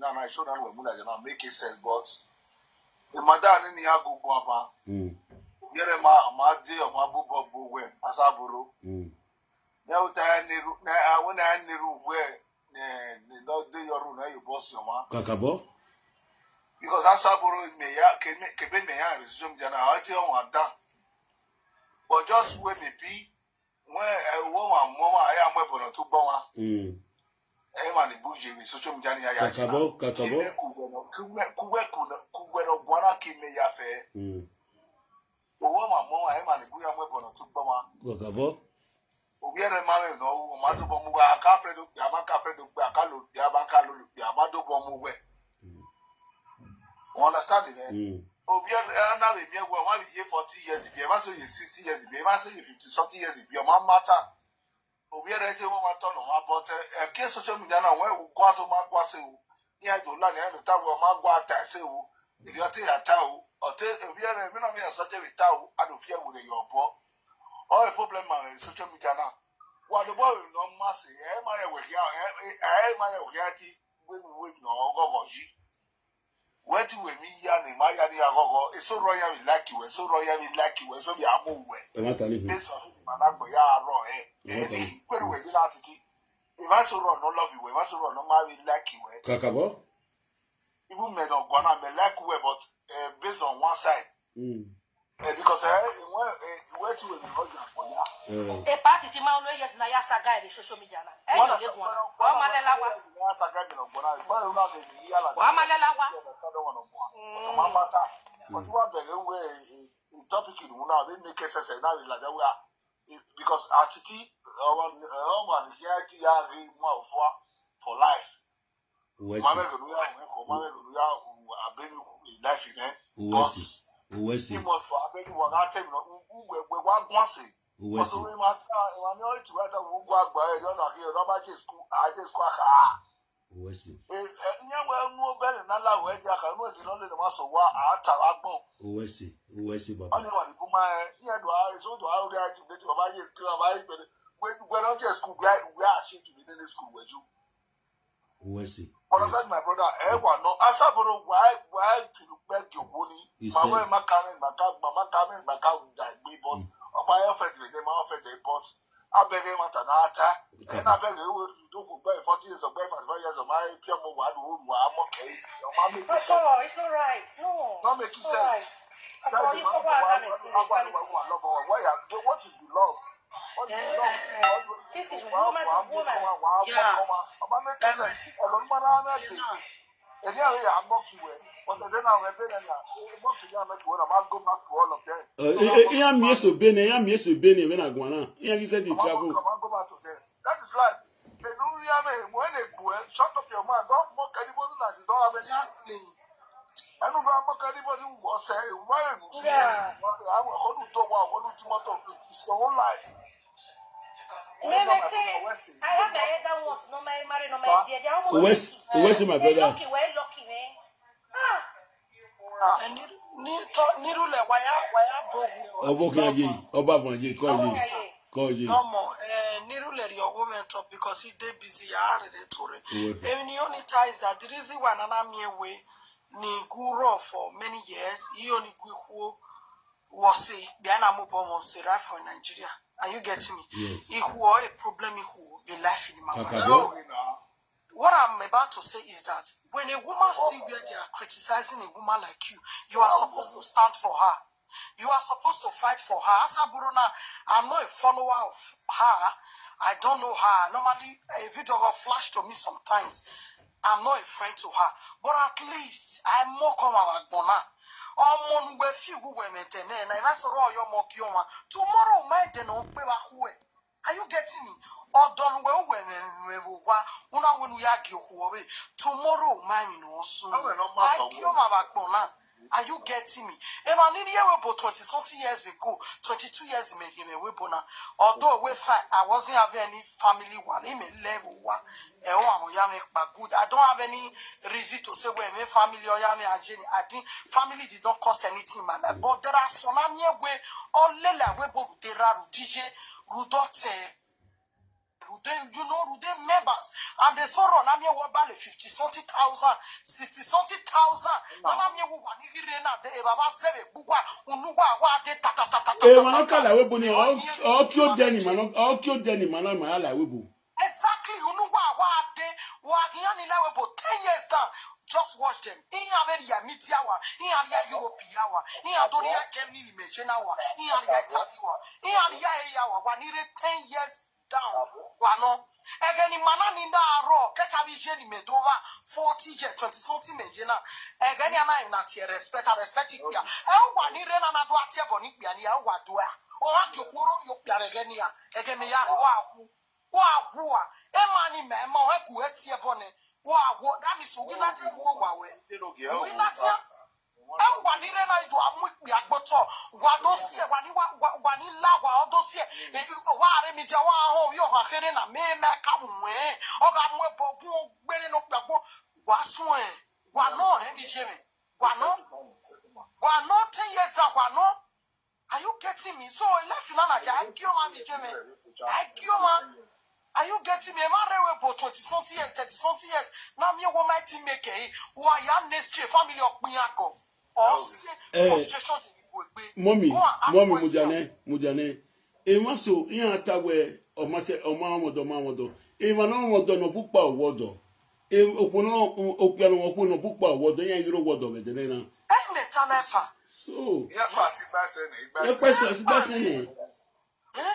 nana iṣó náà wẹ̀ múlẹ̀ jẹ́ náà make it sense but ìmọ̀dá ni ni agogo àbá Mm. yẹrẹ máa máa dé ọmọ abúgbọ̀ gbowó ẹ̀ asáboro. Mm. Now that I need, now I when I need where the the not do your room, now you boss your man. Kakabo. Because I saw borrow me ya, can me, can be me ya, resume jana, I tell one down. But just when me be, when I want one mama, I am weapon or two bomber. Mm. I am an bougie with social media. Ya Kakabo, kakabo. Kuwe kuwe kuwe kuwe no guana ki me ya fe. Mm. Amwe bono tu boma. Gọgabọ. Obiere mame no o ma do bomu wa ka Fredo ya ma ka Fredo ya ka lo ya ma ka lo ya ma do bomu we. You understand it? Eh? Mm. Obiere na we mi we wa ye forty years bi e ma so ye sixty years bi e ma so ye fifty something years bi o ma matter. Obiere te wo ma to no ma but e ke social media na we wo kwa so ma kwa se o. Ni a do la ni a do ta wo ma kwa ta se o. Ebi ọtí yà tá o, ọtí ebi ẹrẹ mi náà mi yà sọjẹ mi tá o, a lò fi ẹwù rẹ yọ bọ. All the problem are in social media now. Wà ló bọ́ ìrìnà má sí, ẹ má yẹ wẹ̀kí ẹ má yẹ wẹ̀kí ẹ ti wéwu wéwu náà ọgọ́gọ́ yìí. Wẹ́n ti wẹ̀ mí yá ni má yá ni àgọ́gọ́, èso rọ yá mi láìkì wẹ̀, èso rọ yá mi láìkì wẹ̀, èso mi àmú wẹ̀. Ẹ má ta ní ìhìn. Èso mi màá náà gbọ̀ yá àárọ̀ ẹ̀, Ẹ má ta ní ẹ̀ ìhìn. Pẹ̀lú wẹ̀ mí láti ti. Ìbá sọ̀rọ̀ ọ̀nà lọ́ọ̀fì wẹ̀, ìbá sọ̀rọ̀ ọ̀nà má rí láìkì wẹ̀. Gọgabọ. Even men of Ghana may like well, but uh, based on one side. Mm. Uh, because uh, when uh, when you were not there for ya. Eh, A party ti ma no yes na ya saga in social media na. Eh, you get one. Wa ma lela wa. Saga mi no gbona. Ba ru na de ni ya la. Wa ma lela wa. Mama ta. But what be we topic in una dey make sense na we like that we are because atiti our our here ti ya ri mo for for life. Uwe si. Mama go ya ko mama go ya abeni life ne. Uwe si. Uwe si. Imo so abeni wa ga tem no we we wa gwan se. Uwe si. Ọtụtụ ime aka ịwa nye otu weta bụ ụgwọ agba ya ọ na-aga ya ọba je school a je school aka. Uwe si. Nye wee nuo bere na la wee dị aka nuo dị n'ọlụ dị masọ wa a tara agbọ. Uwe si. Uwe si Ọ baba. na-ewa dị kuma ya ihe dụ ahụ ezi ụdụ ahụ dị aji dị ọba je school ọba je kpere wee gwere oje school bịa wee achị dị dị school wee ju. Uwe si. Understand my brother? Eh, wa no. Asaboro why why to look back your money? He My said- way, my coming, my car, my coming, my car would die. But of my offer, the my offer, the boss. I beg him at an attack. And I beg you to do good by forty years of life and five years of my P M O one who are okay. Your mommy It's not, it's not right. No. Not making It's not right. sense. Akọrọ ikọ wa aga na esi Why are what is the love? What is the love? This is woman to woman. Yeah. That makes sense. Now, Any other you are mocking with, but then I will be there. Mocking you make you want to go back to all of them. Eh, eh, eh, ihe a mi eso bene, ihe a mi eso bene when I go na. Ihe gị said the travel. Come on, go back to them. That is life. They don't really have it. When they go, eh, shut up your mouth. Don't mock anybody that you don't have anything. I don't mock anybody who was saying, why you say, Yeah. I will hold you to one, hold you to motor. It's your own life. Meme say, I have my head down once, no my marry, no my dear. They almost Uwe si, Uwe si, my brother. Lucky, well lucky, man. Ah. Nirule waya waya bogu. Ọbọ kí ajé, ọba fún ajé, kọ́ ajé, kọ́ ajé. No more. Eh, Nirule your woman talk because he dey busy. I already told him. Uwe. Even the only time is that the reason why nana me away ni guro for many years. He only go was a Biana Mobon was a right for Nigeria. Are you getting me? Yes. He who a problem he who a life in my Kaka wife. go. What I'm about to say is that when a woman see where they are criticizing a woman like you, you are supposed to stand for her. You are supposed to fight for her. As a Buruna, I'm not a follower of her. I don't know her. Normally, a video will flash to me sometimes. I'm not a friend to her. But at least I more come our gbona. Ọmọ nu we fi wu we mete ne na ina soro oyo mo ki o ma. Tomorrow my de no pe wa ku e. Are you getting me? Ọdọ nu we we we we wa. Una we nu ya gi oku o we. Tomorrow my mi no so. Awe no ma so I ki o ma ba gbona. Are you getting me? And I need here about twenty something years ago, twenty-two years me him we bona. Although we fine, I wasn't having any family one, him a level one. Eh, oh, I'm ya me pa good. I don't have any reason to say where my family or ya me and Jenny. I think family did not cost anything, man. But there are some I'm here where all Lela we bo Rudera, Rudije, Rudote, Rude, you know, Rude members. And they so run, I'm here what about fifty something thousand, sixty something thousand. And I'm here what Nigirena, the Baba Sebe, Bugwa, Unuwa, what they ta ta ta ta ta. Eh, man, ka la we bo ni, o ki o de ni, man, o ki o de ni, man, ma la we bo. Exactly, you know what what they what he only like about ten years down. Just watch them. He have any media wa, he have ya Europe yawa, he have Doria Germany mention our, he have ya Italy wa, he have ya yawa, one year ten years down. Wano. Again, in manani na ro, keka vision in Medova, forty years, twenty something mention. Again, you are not here respect, I respect it. Yeah. I want ni rena na do atia boni, and ya wa do. Wa ki okporo yo kpia ege ni ya. Ege ni ya wa wu. Wa wu a. E ma ni me mo he ku e tie bo ne. Wa wu. That means we not even go wa we. We not ya. E wa ni re na idu amu ikpi agboto. Wa do sie, wa ni wa, wa, wa ni la, wa o do sie. E, wa re mi je wa ho, yo ha kere na me, me ka mu e. O ga mu e bo gun o gbere no pe agbo. Wa sun e. Wa no he ni je me. Wa no. Wa no ten years da wa no. Are you getting me? So, e life na na ja, I kill man ni je me. I kill man. Are you getting me? Ma re we bo twenty something years, thirty something years. Na mi wo my team make e. Wa ya next year family okpin ago. Or Eh, frustration dey go gbe. Mommy, Go and ask mommy, question. Mujane, Mujane. E ma so, iya ta we, o ma se, o ma mo do, ma mo do. E ma no mo do, no pupa o wo do. E okwo no, okwo no, okwo no pupa o wo do, ya iro wo do, me de na. E me ta na pa. So, Ihe kwa si gbase na, ya igba pe so, si gbase ni. Eh?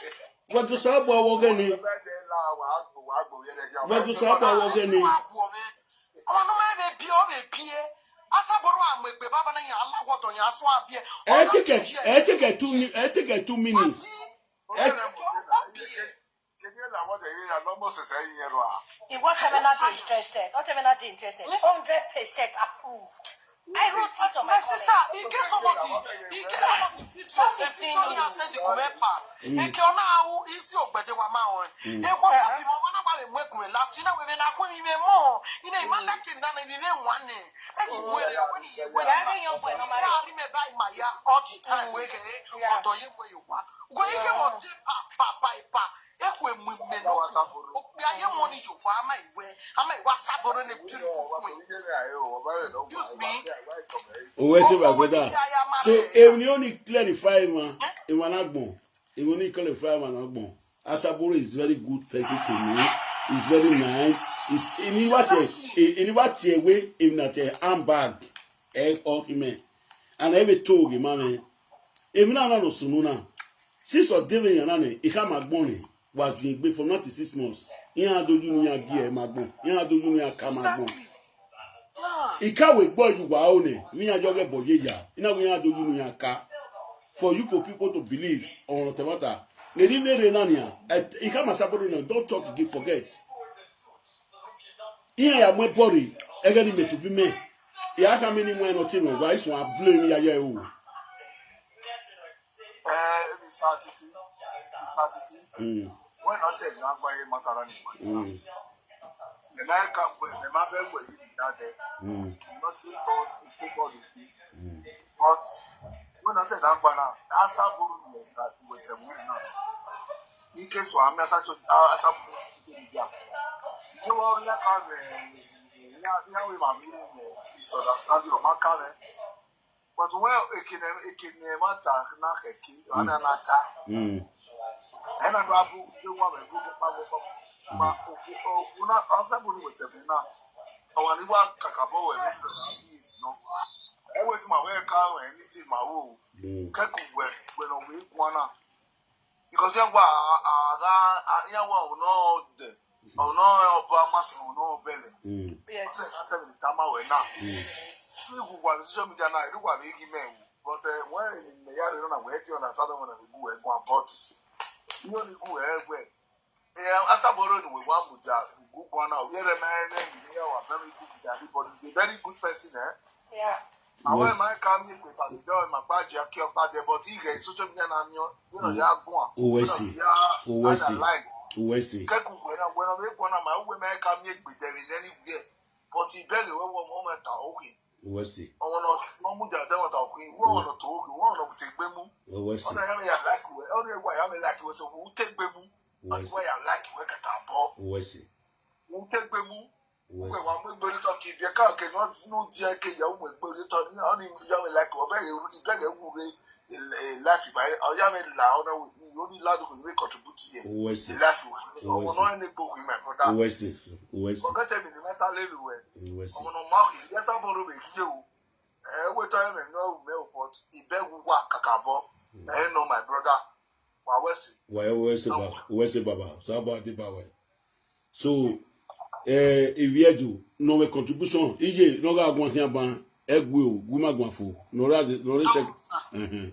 Wa do sa bo wo ge ni. Ebe de la wa agbo, wa agbo, ye de ya. Wa do sa bo wo ge ni. Wa wo me. Ọmọ no me be bi o be bi e. Asa boro amegbe baba na ya Allah wo do ya so abi e. E take it, e take it two mi-, e take it two minutes. Abi. E take it two minutes. Kedu ihe na-agwa gị ihe ya n'ọgbọ sịsa ihe ya rụ a? What Temena dey interested? What Temena dey interested? Hundred percent approved. I wrote it on my My sister, comment. In case somebody, in case somebody fit your What is picture me and send the comment back. Eke ona awu isi ogbede wa ma o. Eke o sabi mo wana ba le mwe kume last. Ina we na kwe mi me mo. Ina imanda ke na ni me wane. Eki mwe le we ni we na. Yari yo bwe no mare. Yari me ba ima ya all the time we ke. Odo ye we yo wa. Go ye ke o de pa pa pa pa. Ekwe mu me no. Okpi aye mo ni yo wa ama iwe. Ama iwa saboro ne beautiful queen. Excuse me. Owe se ba brother. So, e ni o ni clarify ma. E wa na gbon. E wa ni clarify ma na gbon. Asaboro is very good person to me. He's very nice. He's, e ni wa te, e, e ni wa te we, e na te handbag. E o ki me. And e be to gi ma me. E mi na na no sunu na. Since o de we ya na ne, e ka ma gbon ni. Was in gbe for not six months. Iya do you ni ya gi e ma gbon. Iya do you ni ya ka ma gbon. Exactly. Yeah. Ika we gbo you wa o ne. Mi ya jo ge bo ye ya. Ina we ya do you ni ya ka. For you for people to believe on the matter. Ne ni ne re na ni ya. Ika ma saboro na, don't talk again, forget. Iya ya mwe bori. Ege ni me to be me. Ya ka mi ni mwe no ti no. Wa isun a blame ya ye o. Eh, Mister Titi, Mister Titi. Mm. When I said na gba ye matara ni. Mm. The man come when the man be we yi na de. Mm. Not so so people dey see. Mm. But when I said na gba na, that's how good we that we tell we now. In case wa me asa cho asa good we ya. You will not come ya ya we ma mi misunderstand your man come. But when ekene ekene mata na keke ana na ta. Mm. Ena do abu de wa be go pa go pa. Ma oku oku na afa bu ni wete be na. Awa ni wa kakabo we ni no. E we ti ma we ka we ni ti ma wo. Mm. Keku we we no we kwa na. Because ya wa aga ya wa no de. Ono oba maso no bele. Mm. Yes. Ose ka se ni tama we na. Mm. Si gu wa social media na, ru wa be gi me. But eh, when me ya re na we ti ona sa do na gu e gwa but. Yo ni gu e gwe. Eh, asa boro ni we wa mu ja gu kwa na. We re me ne ni ya wa very good guy, but the very good person eh. Yeah. Awe Yes. ma ka mi pe pa do ma pa ja ki o pa de but i ge social media na mi o. You know ya gwa. Owesi. Ya Owesi. Line. Owesi. Keku we na we na me gwa na ma we me ka mi egbe de mi ni anywhere. But i bele we wo mo me ta oke. Owesi. Omo no mo mu ja de wa ta oke. Wo no to oke. Wo no te gbe mu. Owesi. Ona ya me ya like we. Ona ya wa ya me like we so wo te gbe mu. Owesi. Wa ya like we kaka bo. Owesi. Wo te gbe mu. Wo Owesi. wa mo gbe to ki bi ka ke no no je ke ya wo gbe to ni oni ya me like o be i be ke wu re life by o ya me la ona we ni oni la do ko we contribute here. Owesi. Life we. Owesi. Ono ni gbo we my brother. Owesi. Owesi. Forget me ni matter le lu we. Owesi. Omo no ma ki ya ta boro be ki o. Eh, we ta me no me o but i be wu wa kakabo. Eh, no my brother. Wa Wesi. Wa Wesi ba, Wesi baba. So about the power. So eh, if you do no we contribution, ije no ga gwan hian ban, egwe o, gwe ma gwan fo. No ra no re se. Eh.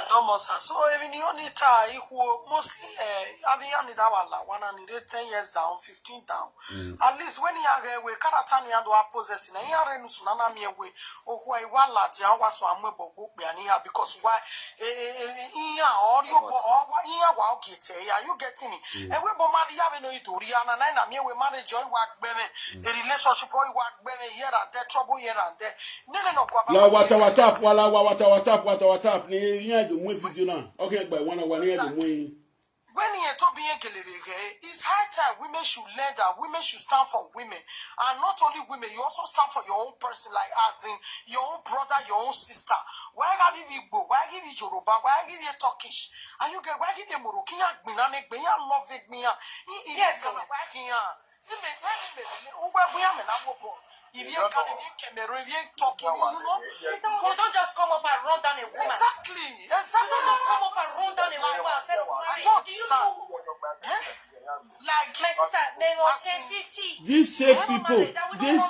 Domosa. So even the only time he who mostly eh, having any that wala one and the ten years down, fifteen down. At least when he had a way, character he had to possess in a year and sunana me away. Oh, why wala dia was so I'm able to be an year because why in your audio or why in your wow get here? You getting it? And we bomb the avenue to Rihanna and I me we manage joy work better, a relationship or work better here and there, trouble here and there. No, no, no, go about La wata wata wala wa wata wata wata wata ni yẹn dùn mú video náà. Okay, gba ìwọ náà wà ní ẹ̀dùn mú yín. When you to be a it's high time women should learn that women should stand for women, and not only women, you also stand for your own person, like as in your own brother, your own sister. Why have you Igbo? Why give you Yoruba? Why give you Turkish? And you get why give you Moroccan? Gbinan, Gbinan, love it, Gbinan. Yes, why here? Ime ime ime ugbo egwu ya mere akwụkwọ. If you can, if you can, if you talk, you know. You don't, you don't just come up and run down a woman. Exactly, exactly. You don't just come up and run down a woman and say, "Mommy, do you know?" Eh? Like, my sister, they were ten fifty. These same people, these,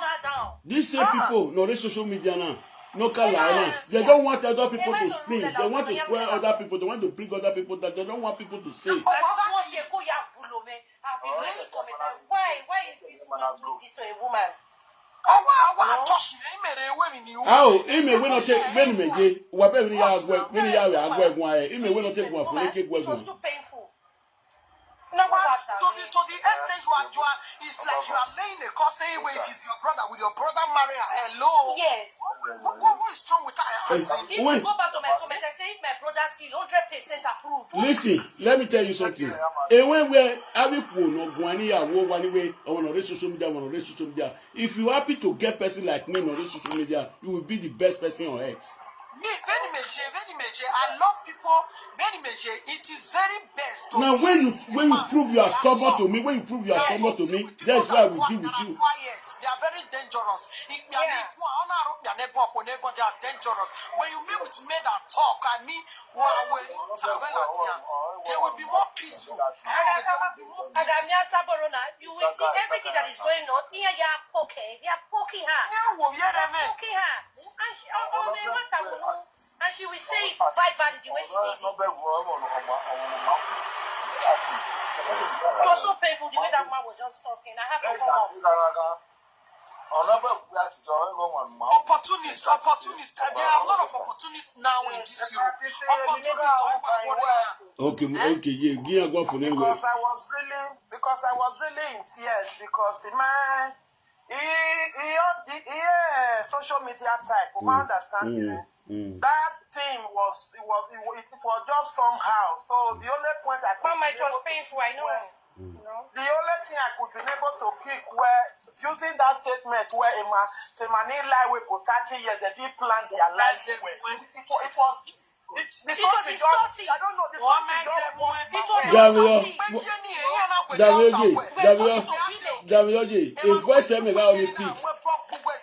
these same people, no, this social media now, no color now. They don't want other people to speak. They want to spoil other people. They want to bring other people that they don't want people to say. Exactly. I've been very tormented. Why? Why is this man doing this to a woman? Awa awa atọsi na imere ewe mi ni uwe. How? Ime we no take when me je. Wa be ni ya agwe, when ya we agwe gwa e. Ime we no take gwa fun ke gwe gwa. It was too painful. No, what happened? To the to the extent you are you are it's like you are laying a curse anyway if it's your brother with your brother marry her. Hello. Yes. What, what, what is wrong with her? As in, If you go back to my comment, I say if my brother see hundred percent approved. What Listen, let me tell you something. And when we have it, no go any ya wo one way on the social media, on the social media. If you happy to get person like me on the social media, you will be the best person on earth. Me, Benny Meje, Benny Meje, I love people. Benny Meje, it is very best. To Now, keep when you it in when you mind. prove you are That's stubborn all. to me, when you prove you are Yes. stubborn to me, People that's that why we talk deal that with are you. Quiet. They are very dangerous. If they are Yeah. equal, I don't know, they are never, they are dangerous. When you meet with men that talk, I mean, well, well, well, well, they will be more peaceful. They will be more peaceful. Agamia Saboro now, you will see everything that is going on. Here, you are poking. You are poking her. Yeah, well, yeah, You are man. poking her. And she, oh, oh, man, what a woman. And she will say it verbally the way she says it. It was so painful the way that man was just talking. I have to come up. Opportunist, opportunist. There are a lot of opportunists now in this Europe. Opportunist, oh, my God. Okay, mo- okay, yeah, give a go for anyway. Because I was really, because I was really in tears because the man, he, he, he, he, eh, social media type, you understand? Mm, Eh? mm. That thing was, it was, it was, it was just somehow. So the only point I could Mama, it was remember painful, I know. The only thing I could be able to pick were using that statement where Emma, Emma need lie with for thirty years, they didn't plan their life well. It, wa- it was, it, the It sort was of insulting. I don't know, the Oh, sort my of dear boy. It was Gabriel, insulting. Gabriel, Gabriel, Women. Gabriel, a voice me ga only pick.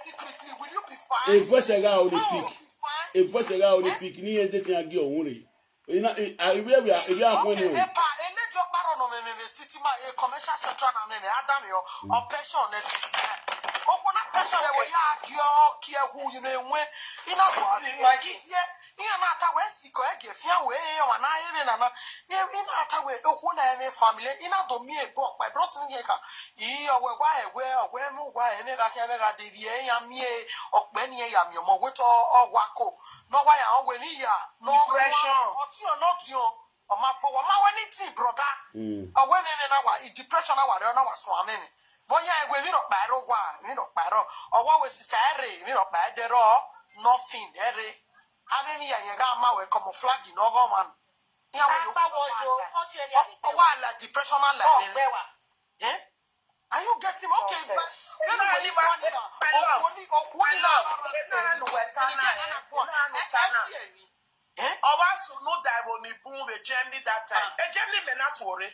Secretly, will you be A fine? voice ga only pick. Fine. A voice ga only pick. Ni e de tin agi ohun re. Ina, I, I, we, we, we are going Okay, on. epa, enejo kparo no me me me city ma e commercial central na me me adam yo o pension na sixty-nine. Okwu na pension e wo ya ki o ki e hu you know enwe. Ina ko bi ma gi fie. Ina na ata we si ko e ge fie we e wa na e me na na. Ina ata we okwu na e me family. Ina do mi e bo pa bro sin ye ka. I o we wa e we o we mu wa e me ga ke me ga de ye ya mi e o pe ni e ya mi o mo we to o wa ko. No wa ya o we ni ya. No Depression. O ti o no ti o. O ma po wa ma we ni ti brother. Mm. O we me me na wa i depression na wa re na wa so ame me. Boya e we mi ro pa ro wa, mi ro pa ro. O wa we sister ere, mi ro pa de ro. Nothing ere. Ame mi ya ye ga ma we camouflage no go man. Ya we yo. Apa wo yo, o ti e ni O wa la depression na la. Oh, where wa? Eh? Are you getting okay? But You know, you are- my love, my love, you know, you are Tana, you know, you are Tana. Eh? Ọwa sunu daibo ni bun ve Germany that time. E Germany me na tuore.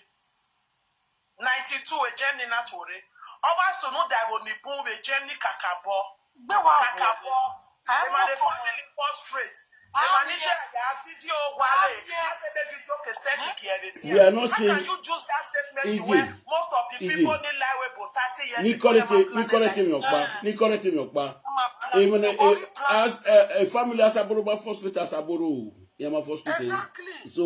Ninety-two e Germany na tuore. Ọwa sunu daibo ni bun ve Germany kakabo. Gbe wa wo. Kakabo. Ema the family frustrate. Ema ni share ya video wale. I say the video ke set ki everything. We are not How can saying you use that statement Ige. When most of the Ige. People need lie way for thirty years? Ni Before correct they ni correct mi opa. Ni correct mi opa. Even a, a, as a, a family asaboro ba frustrate asaboro. ya ma first school. Exactly. So,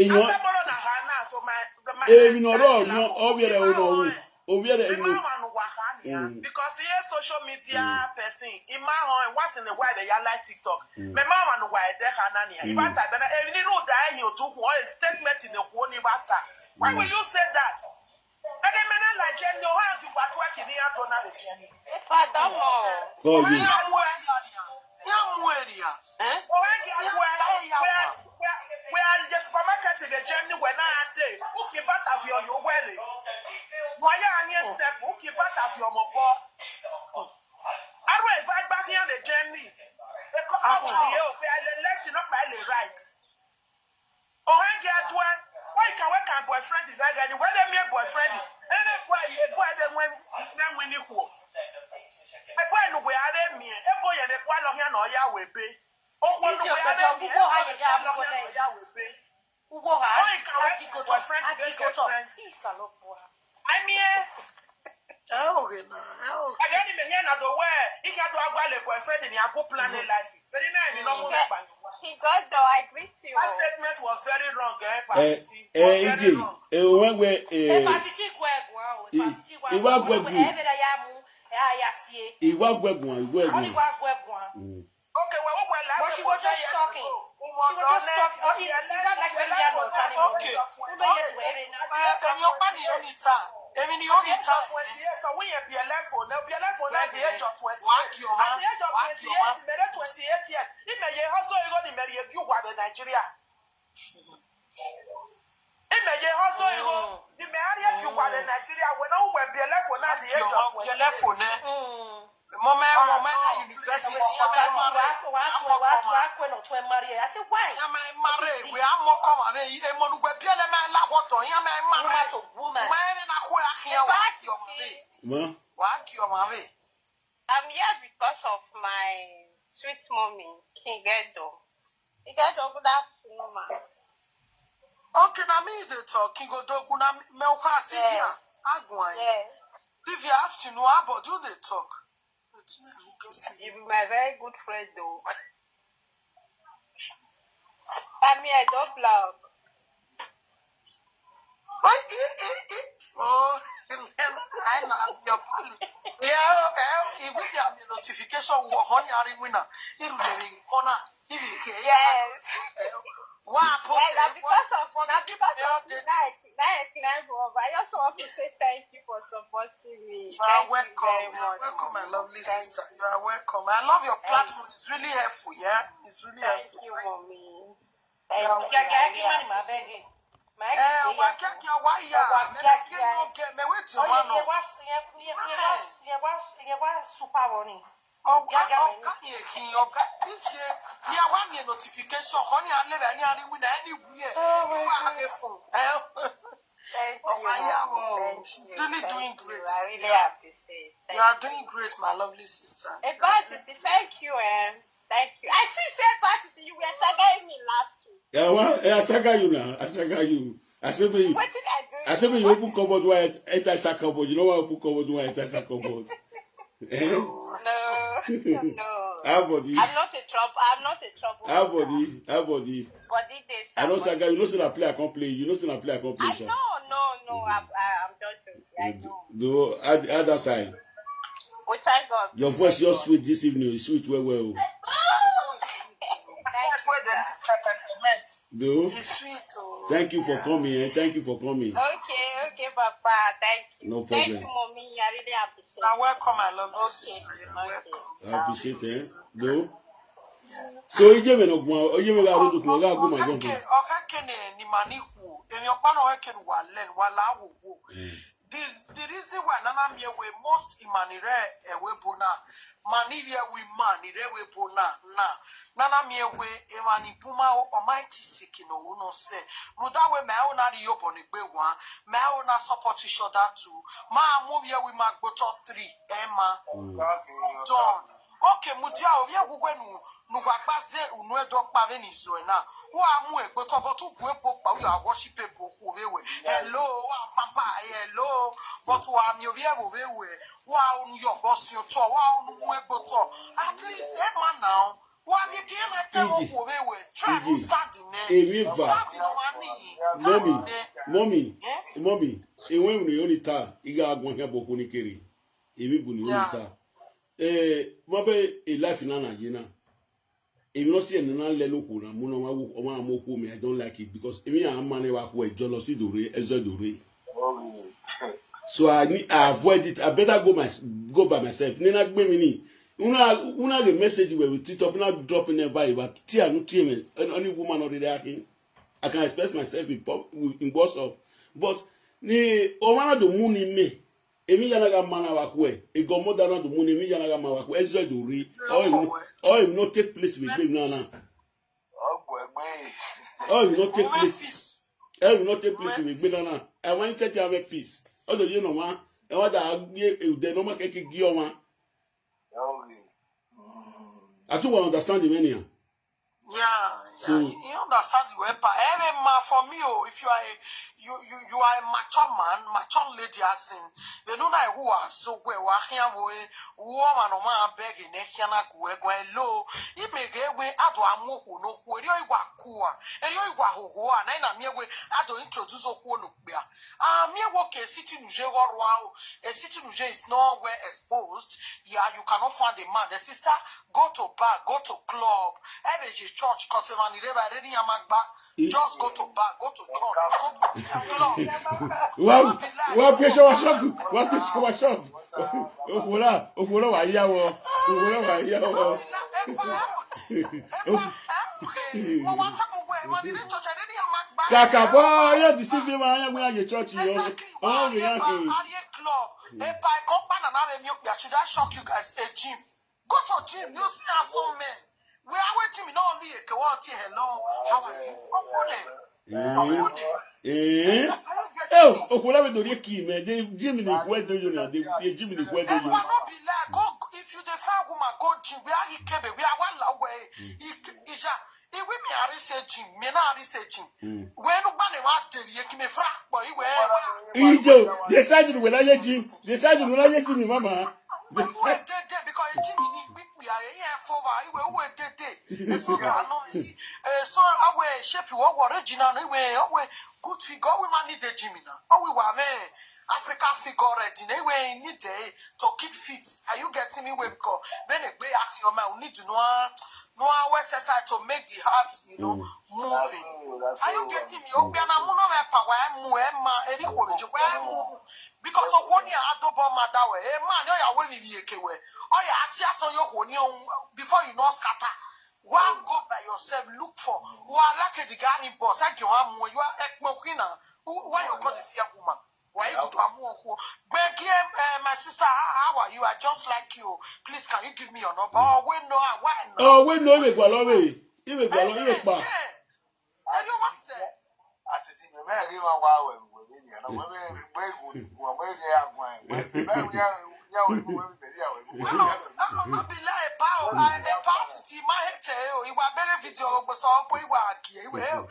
enyo, After borrow na ha na to my the my eh, you know, no, no, obiere, no, no, obiere, The no. man man wa ha ya Mm. because here social media person in my home once in a while they are like TikTok. Mm. Me man man wa de ha na ni. If I type na e ni no da e ni otu ho statement in the ho ni bata. Why will you say that? Ege me na la je no ha ki wa to ki ni ato na le je ni. Pardon mo. Call you. Ya mu area. Ya mu area. Eh? O ha ki wa we we we are the supermarket in the Germany when I day. Who ki bata fi o yo wele. Mo ya anyi step who ki bata fi o mo po. Arwe va gba here the Germany. E ko ko di e o pe a le left not by the right. O ha ki atwa. Why can we can boyfriend is that guy? Where they me boyfriend? Any boy e boy they when when we ni ko. E boy no we are me. E boy e kwa lo here no ya we be. O ko no we are me. E kwa lo here no ya we be. Ugbo ha Why can we ajigoto boyfriend is ajigoto. girlfriend? Isalopo. I mean, Eh, okay na. Eh, okay. Agani me here na the way. He can do agwa le boyfriend ni ago plan a life. Very nice, you know, move back. He got though, I greet you. That statement was very wrong, eh, Eh, Pasiti. eh, Was very Ige, wrong. eh, when we, eh, Pasiti gwe gwa o. I- Pasiti gwa. Iwa gwe gwe. Ebe da ya mu. Ya ya sie. Iwa gwegwa, Iwa Only gwegwa. wa gwe gwa. Mm. Okay, well, what But she was just talking. She was just talking. Oh, it's not like when we are not talking. Okay. Ube yes, we're in Eh, èmi ọ̀pá ni only time. Èmi ni only time. Twenty-eight, so we be eleven, now be eleven at the age of twenty. Wàá kí ọmọ. At the age of Wàá kí ọmọ. twenty-eight, he made twenty-eight years. He may ye hustle, he go the marry you were the Nigeria. He may ye hustle, he go the marry you were the Nigeria. When I will be eleven at the age of Yọ̀wọ̀ twenty-eight. Yẹlẹ́fò náà. Mm. Mo mẹ́rin, mo mẹ́rin university. Mo mẹ́rin Wa wa wa wa wa wa kwe no twe marry. I say why? Ya mẹ́rin marry. We are more common. Ẹ mọ̀ nígbà bí ẹlẹ́mẹ̀ láwọ̀tọ̀. Ya mẹ́rin marry. Woman to woman. Mẹ́rin náà kó ya kí ẹ wá kí ọmọ mi. Ma, Wàá kí ọmọ mi. I'm here because of my sweet mommy, King Edo. King Edo, good afternoon, ma. Okay, na me dey talk. King Odogwu, na me, Sylvia. Agwan. Yes. Sylvia, afternoon. How about you dey talk? You be my very good friend, though. I mean, I don't blog. Oh, eh, eh, eh. Oh, I know your problem. Yeah, eh, eh, we get the notification. Who honey are winner? Iru le ri corner. Iru ke. Yes. What? Well, na because of na because of that that level of. I also want to say thank you for supporting me. You are Thank you welcome. very You are much. welcome, my lovely Thank sister. You are welcome. I love your platform. It's really helpful. Yeah, it's really Thank helpful. you, mommy. Thank you. Yeah. Gẹ́gẹ́ bí mani ma bẹ́ẹ̀ gẹ́. Ma Eh, wa kya kya wa ya. Wa Me kya ke kya. no ke me wait your Oh, man. yeah, yeah, was, yeah, yeah, yeah, was, yeah, was, yeah, was super warning. Oh, Yeah, yeah, oh, can you hear? Oh, can you hear? Yeah, one year notification. Honey, I never any any win anywhere. Oh, my You are having fun. Eh? Thank Oh, you. my, yeah, Mommy. wow. Thank She's you. Really Thank doing you. great. I really Yeah. Appreciate. You Thank are you. Doing great, my lovely sister. Hey, Pasiti, thank you, eh? Thank you. I see say Pasiti, you were sagging me last week. Yeah, wa, eh, I saga you now. I saga you. I say me, What did I do? I say me you open cupboard why I enter sack cupboard. You know why I open cupboard why I enter sack cupboard. Eh? No, no. How body? I'm not a trouble. I'm not a trouble. How body? How body? Body dey. I know saga. You know say na play I can't play. You know say na play I can't play. I Sha. No, no, no. I'm, I- I'm just joking. I know. Do other side. We thank God. Your voice just sweet this evening. It's sweet well well. Thank you, sir. Do. It's sweet. Oh. Thank you for coming. Eh? Thank you for coming. Okay, okay, Papa. Thank you. No Thank you, problem. Mommy. I really appreciate You're it. Welcome, I love you, Okay, sister. You're okay. Welcome. I appreciate it. Do. So ije me no gwa, ije me ga rodo ko ga go ma go. Okay, okay, ne ni mani ku. Emi opa no eke wa len, wa la wo wo. This the reason why nana mi ewe most imani re ewe bona. Mani re we mani re we bona na. Nana mi ewe imani buma o Almighty siki no uno se. Ruda we me o na ri yo boni gbe wa. Me o na support each other too. Ma mu ye we ma gbo top three. Emma. Don. Okay, mudia o ye gugwe nu nu gwa gbaze unu edo pa ve ni zo na. Wa mu egbo to bo tu bu epo pa u ya worship epo ku ve we. Hello, wa papa, hello. But wa mi o ye wo ve we. Wa unu yo boss yo to, wa unu mu egbo to. At least e ma now. Wa mi ki na te wo Iji. Wo we we. Try to Iji. Start the name. Emi va. Start the money. Start Mommy, the name. Mommy, Eh? Mommy. Ewe ni oni ta. Iga agwa ya boku ni kere. Emi bu ni oni Yeah. Ta. Eh, mabe a life na na yena. Emi no si ena na le no ku na mu na ma wo ma mo ku me. I don't like it because emi a man e wa ku e jealousy do re, ezo do re. So I need I avoid it. I better go my go by myself. Ni na gbe mi ni. Una una the message we with it up na drop in by but tia no tia me. Any woman already akin. I can express myself in pub in WhatsApp. But ni o mana do mu ni me. Emi yana ga mana wa kwe. E go mo dana do mu ni emi yana ga mana wa kwe. Ezo do re. Oh, you no take place with me na na. Oh, it will not take place. It will not take place with me na na. I want to tell you peace. Also, you know what? I want that you the normal cake give you one. I too want understand the many. Yeah, so yeah, you, you understand the way pa. Every man for me, oh, if you are a you you you are a mature man, mature lady, as in you know that who are so well, wa here we woman no man beg in here na go go low. He may get we ado amu who no who you are cool, and you are who are nine and me we ado introduce who no be. Ah, me work a city nuje or wow, a city nuje is nowhere exposed. Yeah, you cannot find a man. The sister go to bar, go to club, every church, cause man, you never ready, I'm back. Just go to bar, go to church, go to club. Wa wa pe se wa shop, wa pe se wa shop. Okola, okola wa ya wo, okola wa ya wo. Kaka bo ya deceive ma ya we ya church yo. Oh, we ya. Club. If I come back and have a milk, should I shock you guys? A gym. Go to gym, you see how some men. We are waiting, we don't only a what hello. How are you? Ofune. Ofune. Eh? Oh, okola we do ye ki me. They Jimmy ni we do you na. They Jimmy ni we do you. Not be like go if you the fire woman go gym. We are ikebe. We are one la way. Ija. Iwe mi ari se gym. Me na ari se gym. We no ba ne wa de ye ki me fra. But iwe wa. Ijo. They said we na ye gym. They said we na ye gym, mama. But we did because gym ni we are here for. Iwe we did. So I know. So I will shape you original. Iwe we good figure. We man need the gym na. Oh, we were me Africa figure ready. Iwe need the to keep fit. Are you getting me? We because when a way I feel my need to know no exercise to make the heart, you know, moving. Are you getting me? Obi ana mu no me pa wa mu e ma e ni ko je wa mu because of one ya ado bo ma da we e ma no ya we ni ye ke we. O ya ati aso yo ho ni before you know scatter. Wa go by yourself, look for. Wa like the garden boss. I give am you are ekpo queen. Why you call the fear woman? Why you go to Amuokuo? Becky, uh, my sister, how, how are you? I just like you. Please, can you give me your number? Oh, we know, why not? Oh, we know we go love we. We go love we pa. Are you what say? Ati ti me me ri wa wa we we ni na we we we go ni wa we ni ya gwan. We we ya ya we we we ya we. No, no, no, be like power. I about to see my head. Oh, you were very video. But so we were here. We a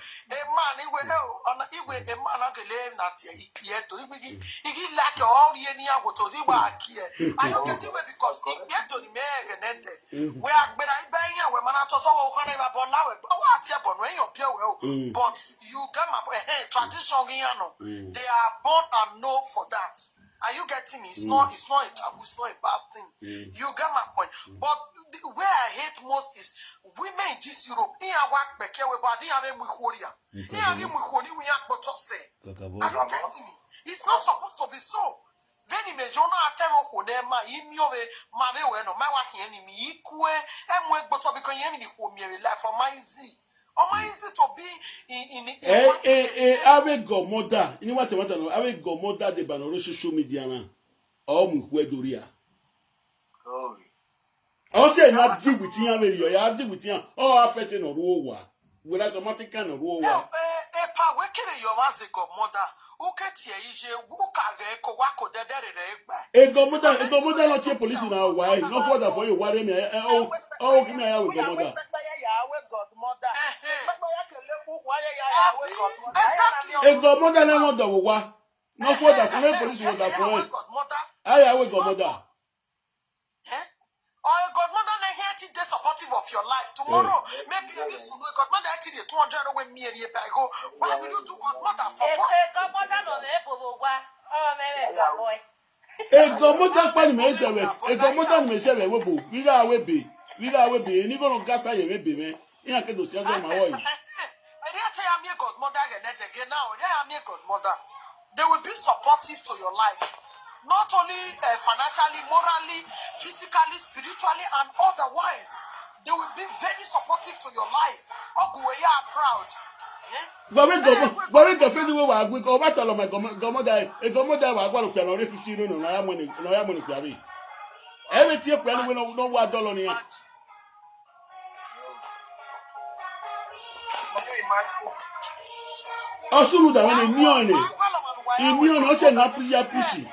man, iwe, eh, ona iwe, a man a gele na ti iye to iwe gi igi like all ye ni awo to di wa ki e. Are you getting me? Because iye to ni me genete. We agbera ibe yan we mana to so wo kan e ba bo na we. O wa ti e bo no e yo pie we o. But you get my eh tradition gi yan no. They are born and know for that. Are you getting me? It's not it's not a taboo, it's not a bad thing. You get my point. But the way I hate most is women in this Europe. In our back, we body have a mukoria. In a mukoria, we are but to say. Are you getting me? It's not supposed to be so. Then imagine I tell you, ma, in your way, ma, we were no, my wife, enemy, equal, and we but to become enemy, who me life for my Z. Oh, my Z to be in in. Eh, eh, eh, ave go mother. You know what I want to know? Ave go mother the banner social media na. Oh, mu kwe doria. Glory. O se na dig with yan very ya dig with yan. Oh, affecting no ruo wa. We like automatic kind of ruo wa. Eh, eh, pa we kire your was a godmother. Who get here is a who can go wa ko de de re gba. A godmother, a godmother not your police now. Why? No bother for you. Worry me. Eh, oh, oh, give me a with godmother. Exactly. A godmother na no do wa. No bother for no police with that for. Godmother. I a with godmother. Eh? Or a godmother na here till they supportive of your life. Tomorrow, maybe you need to do godmother actually two hundred when me and you go. Why will you do godmother for what? Eke godmother nọ na ebobo gwa. Ọ mere ka boy. Ego mota kpani me sewe. Ego mota me sewe webo. Wiga webe. Wiga webe. Ni go no gasta ye webe me. Ihe a kedo si aga ma oyi. I didn't tell you me godmother again. Now they are me godmother. They will be supportive to your life, not only uh, financially, morally, physically, spiritually, and otherwise. They will be very supportive to your life. Oguwe, you are proud. Eh? Gbawe gomo, gbawe go fedi we wa gbe go ba tolo my gomo gomo dai. E gomo dai wa gwa lo pe no re fifty euro no na ya money, no ya money pe abi. Everything pe ni we no no wa dollar ni. Osunu da wani mi one. Imi one o se na pu ya pushi.